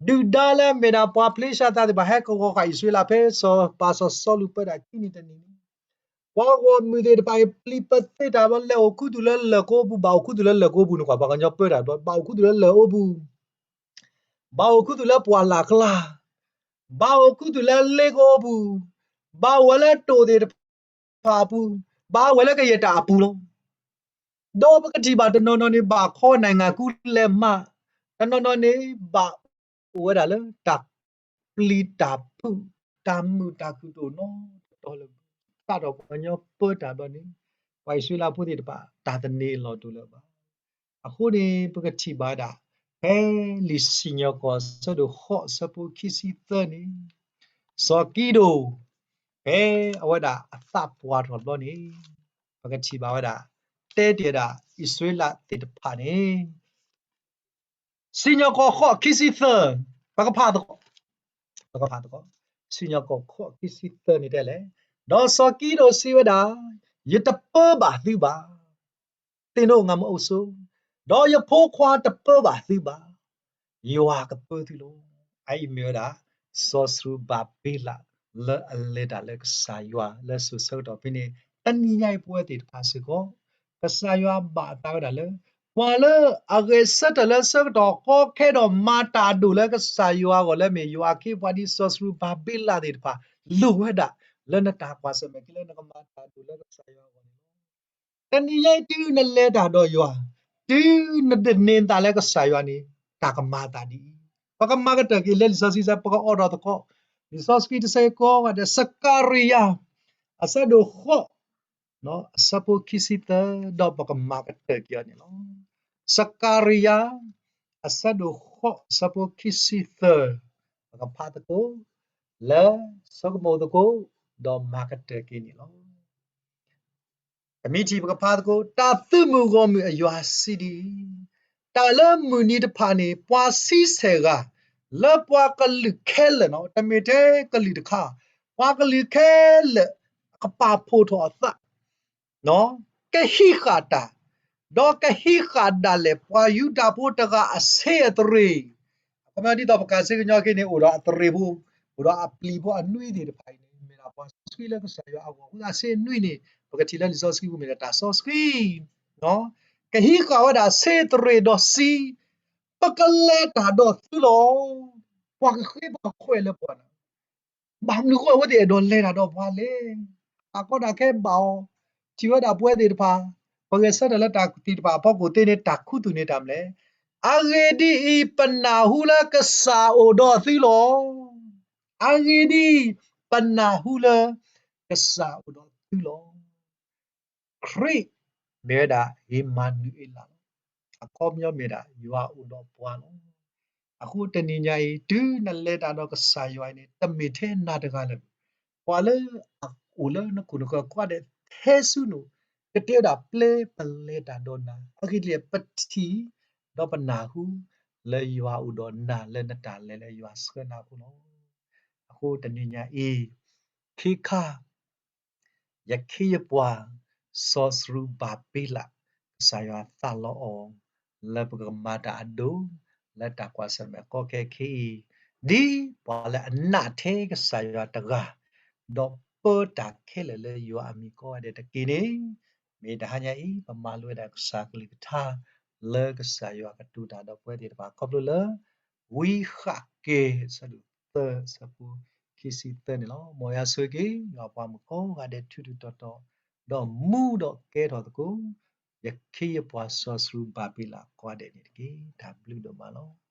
ဒုၣ်ဒါလၢအမ့ၢ်ဒၣ်ပှၤဖလ့ၡသးသ့ၣ်တဖၣ် ဟဲကဝီၤဃာ်အံၣ်စရ့လးဖဲစီၤပၤစီၤစီလူးပၢတၢ်ခံနံၣ်တနံၣ်န့ၣ်, ပှၤဂီၢ်မုၢ်သ့ၣ်တဖၣ်အံၤ ပျံၤပသ့တၢ်ဘျီ လဲၤအိၣ်ခူသူၣ်လၢလၢၢ်ကိးပူၤ, ဘၣ်အိၣ်ခူသူၣ်လၢလၢၢ်ကိးပူၤန့ၣ် ကွၢ်ပှၤကညီပၢတၢ်ဘျီ ဘၣ်အိၣ်ခူသူၣ်လၢလၢၢ်အိပူၤ, ဘၣ်အိၣ်ခူသူၣ်လၢပှၢ်လၢ်ကျါ, ဘၣ်အိၣ်ခူသူၣ်လၢလ့ကိးပူၤ, ဘၣ်ဝဲလၢတိၣ်သ့ၣ်တဖၣ်အပူၤ, ဘၣ်ဝဲလၢကယဲၢ်တၢ်အပူၤလီၤ. ဒီးပကထံၣ်ဘၣ်တနီၤနီၤန့ၣ် ဘၣ်ခီနံၣ်ငါကူလဲၤမး, တနီၤနီၤန့ၣ် ဘၣ်အိၣ်ဝဲဒၣ်လၢတၢ်ပျံၤတၢ်ဖုး, တၢ်မုာ်တၢ်ခုၣ်တအိၣ်နီတတီၤလၢၤဘၣ်, စးထီၣ်ပှၤကညီပၢတၢ်ဘျီန့ၣ်, ပှၤအံၣ်စရ့လးဖိသ့ၣ်တဖၣ် တၢ်သန့ၤအလီၢ်တအိၣ်လၢၤဘၣ်. အဃိန့ၣ် ပကထံၣ်ဘၣ်ဝဲဒၣ် ဖဲလံာ်စံၣ်ညီၣ်ကွီၢ် အဆၢဒိၣ်ဃိးအဆၢဖိခံဆံသၢန့ၣ်, စီၤကံဒိၣ် ဖဲအဝဲဒၣ်အသးပှၢ်ထီၣ်ဘျီန့ၣ်, ပကထံၣ်ဘၣ်ဝဲဒၣ် တဲတ့ၢ်ဝဲဒၣ်အံၣ်စရ့လးသ့ၣ်တဖၣ်န့ၣ်, စံၣ်ညီၣ်ကွီၢ်ဃိးခံဆံသၢ, ပကဖးသကိး, ပကဖးသကိး, စံၣ်ညီၣ်ကွီၢ်ဃိးခံဆံသၢန့ၣ်တဲလဲၣ်, ဒီးစီၤကံဒိၣ်စံးဝဲဒၣ်, ယတပၢဘၣ်သုဘၣ် သ့ၣ်နီၣ် ငါမ့ၢ်အိၣ်ဆိး, ဒီးယဖိခွါတပၢဘၣ်သုဘၣ်, ယွၤကပၢသုလီၤ. အအံၤမ့ၢ်ဝဲဒၣ် စီၤစရူၤဘၤဘ့လး လၢအလဲၤတၢ်လၢကစၢ်ယွၤလၢစိၤဆၢကတီၢ်ဖဲန့ၣ်, တနံၤညါအံၤပဝဲသ့ၣ်တဖၣ်စ့ၢ်ကီး, ကစၢ်ယွၤဘၣ်အသးဝဲဒၣ်လၢ ပှၤလၢအဂဲၤဆၢထၢၣ်လၢဆၢကတီၢ်ကီခဲဒီးမၤတၢ်အဒိၣ်လၢကစၢ်ယွၤအဂီၢ်လၢမ့ၢ်ယွၤအခ့အပှၤဒ်စီၤစရူၤဘၤဘ့လးသ့ၣ်တဖၣ် လိၣ်ဝဲဒၣ် လၢနတၢ်ကွၢ်ဆၢၣ်မဲာ်က့ၤလၢနကမၤတၢ်အဒိၣ်လၢကစၢ်ယွၤအဂီၢ်န့ၣ်လီၤ. တနံၤညါအံၤတုၤနလဲၤတၢ်ဒီးယွၤ, တုၤနဒုးနဲၣ်နသးလၢကစၢ်ယွၤန့ၣ်, တၢ်ကမၤအသးဒ်အံၤ, ပကမၤကတၢၢ်က့ၤလၢလံာ်စီဆှံစဲး ပကအိးထီၣ်သကိး, လံာ်စီဆှံတဆၢကိးဂၤဒဲး စကၤရံယၤ အဆၢဒိၣ်ဃိး အဆၢဖိခံဆံသၢ, ဒီးပကမၤကတၢၢ်က့ၤအီၤန့ၣ်လီၤ. စကၤရံယၤ အဆၢဒိၣ်ဃိး အဆၢဖိခံဆံသၢ, ပကဖးသကိး လၢဆိကမိၣ်သကိး ဒီးမၤကတၢၢ်က့ၤန့ၣ်လီၤ. တမံၤထံၣ်ပကဖးသကိး, တၢ်သုးမုၢ်ဂီၢ်မုၢ်အယွၤစံးဒ်အံၤ, တၢ်လၢမုၢ်နံၤတဖၣ်န့ၣ် ပှၤဆံဆဲၣ်ဂၤ လၢပှၤကလုာ်ခဲလၢာ်န့ၣ်, တမ့ၢ်ထဲကလုာ်တခါ, ပှၤကလုာ်ခဲလၢာ် အကပာ်ဖှိၣ်ထီၣ်အသး ကဟံးဃာ်တၢ်, ဒီးကဟံးဃာ်ဒၣ်လဲာ် ပှၤယူဒၤဖိတဂၤအဆ့အသရ့ၤ, အခီပညီဒ်သိးပကးစ့ကညီက့ၤန့ၣ် အိၣ်ဒီးအသရ့ၤဖိ, အိၣ်ဒီးအပျံၤဖိအနွံသ့ၣ်တဖၣ်အံၤန့ၣ် မ့ၢ်ဒၣ်ပှၤစီဆှံလၢကစၢ်ယွၤအဂီၢ် အဆ့အနွံန့ၣ် ပကထံၣ်လၢလံာ်စီဆှံပူၤမ့ၢ်ဒၣ်တၢ်စီဆှံ ကဟံးဃာ်ဝဲဒၣ်ဆ့သရ့ၤဒီးစံး, ပကလဲၤတၢ်ဒီးသုလီၤ. ပှၤကဃ့ပှၤခွဲးလၢပှၤန့ၣ် ဘၣ်မနုၤအဃိအဝဲသ့ၣ်အဲၣ်ဒိးလဲၤတၢ်ဒီးပှၤလဲၣ်. တၢ်ကီတၢ်ခဲဘၣ်အီၤ, ထံၣ်ဝဲဒၣ်ပဝဲသ့ၣ်တဖၣ်, ပဂဲၤဆၢထၢၣ်လၢတၢ်သ့ၣ်တဖၣ်အဖီခိၣ်သ့န့ၣ် တၢ်ခူသူၣ်န့ၣ်တၢ်မနုၤလဲၣ်. အဂ့ၢ်ဒ်အံၤ, ပနၢ်ဟူလၢကစၢ်အိၣ်ဒီးသုလီၤ. အဂ့ၢ်ဒ်အံၤ, ပနၢ်ဟူလၢ ကစၢ်အိၣ်ဒီးသုလီၤ. ခရံာ်မ့ၢ်ဝဲဒၣ် ဧ့မၤနူၤအ့လးလီၤ. အခီပညီမ့ၢ်ဒၣ် ယွၤအိၣ်ဒီးပှၤလီၤ. အဃိတနံၤညါအံၤ တုၤနလဲၤတၢ်ဒီးကစၢ်ယွၤအံၤန့ၣ် တမ့ၢ်ထဲနၤတဂၤလၢၤဘၣ်. ပှၤလၢအအိၣ်လၢနခိၣ်နဃၢၤကိးဂၤဒဲး ထဲဆူနအိၣ် ကတဲဝဲဒၣ်ပျဲပလဲၤတၢ်ဒီးနၤ. အဂ့ၢ်ဒ်လဲၣ် ပထံၣ် ဒီးပနၢ်ဟူ လၢယွၤအိၣ်ဒီးနၤလၢနတၢ်လဲၤလၢယွၤဆှၢနၤအဃိလီၤ. အဃိတနံၤညါအံၤ ခ့ခါ ယခ့ယပှၤ စီၤစရူၤဘၤဘ့လး ကစၢ်ယွၤသးလီအီၤ လၢပကမၤတၢ်အဒိၣ် လၢတၢ်ကွၢ်ဆၢၣ်မဲာ်ကီခဲခဲအံၤ, ဒ်ပှၤလၢအနာ်ထဲကစၢ်ယွၤတဂၤ, ဒီးပၢတၢ်ခဲလၢာ်လၢယွၤအမံၤကိးဂၤဒဲးတက့ၢ်န့ၣ်, မ့ၢ်တဟါညါအံၤ ပမၤလိဝဲဒၣ်ကစၢ်ကလုၢ်ကထါ လၢကစၢ်ယွၤကတိၤတၢ်ဒီးပဝဲသ့ၣ်တဖၣ် ခီဖျိလၢ ဝံဃးက့ၤ အဆၢဒိၣ်သၢ အဆၢဖိခံဆံသၢန့ၣ်လီၤ. မ်ယွၤဆိၣ်ဂ့ၤ ယွၤပှၤမုၣ်ကိးဂၤဒဲးထူထူတီတီ, ဒီးမူဒီးကဲထီၣ်သကိး ယခ့ယပှၤစီၤစရူၤဘၤဘ့လးကိးဂၤဒဲးန့ၣ်တက့ၢ်. တၢ်ဘျုးဒိၣ်မးလီၤ.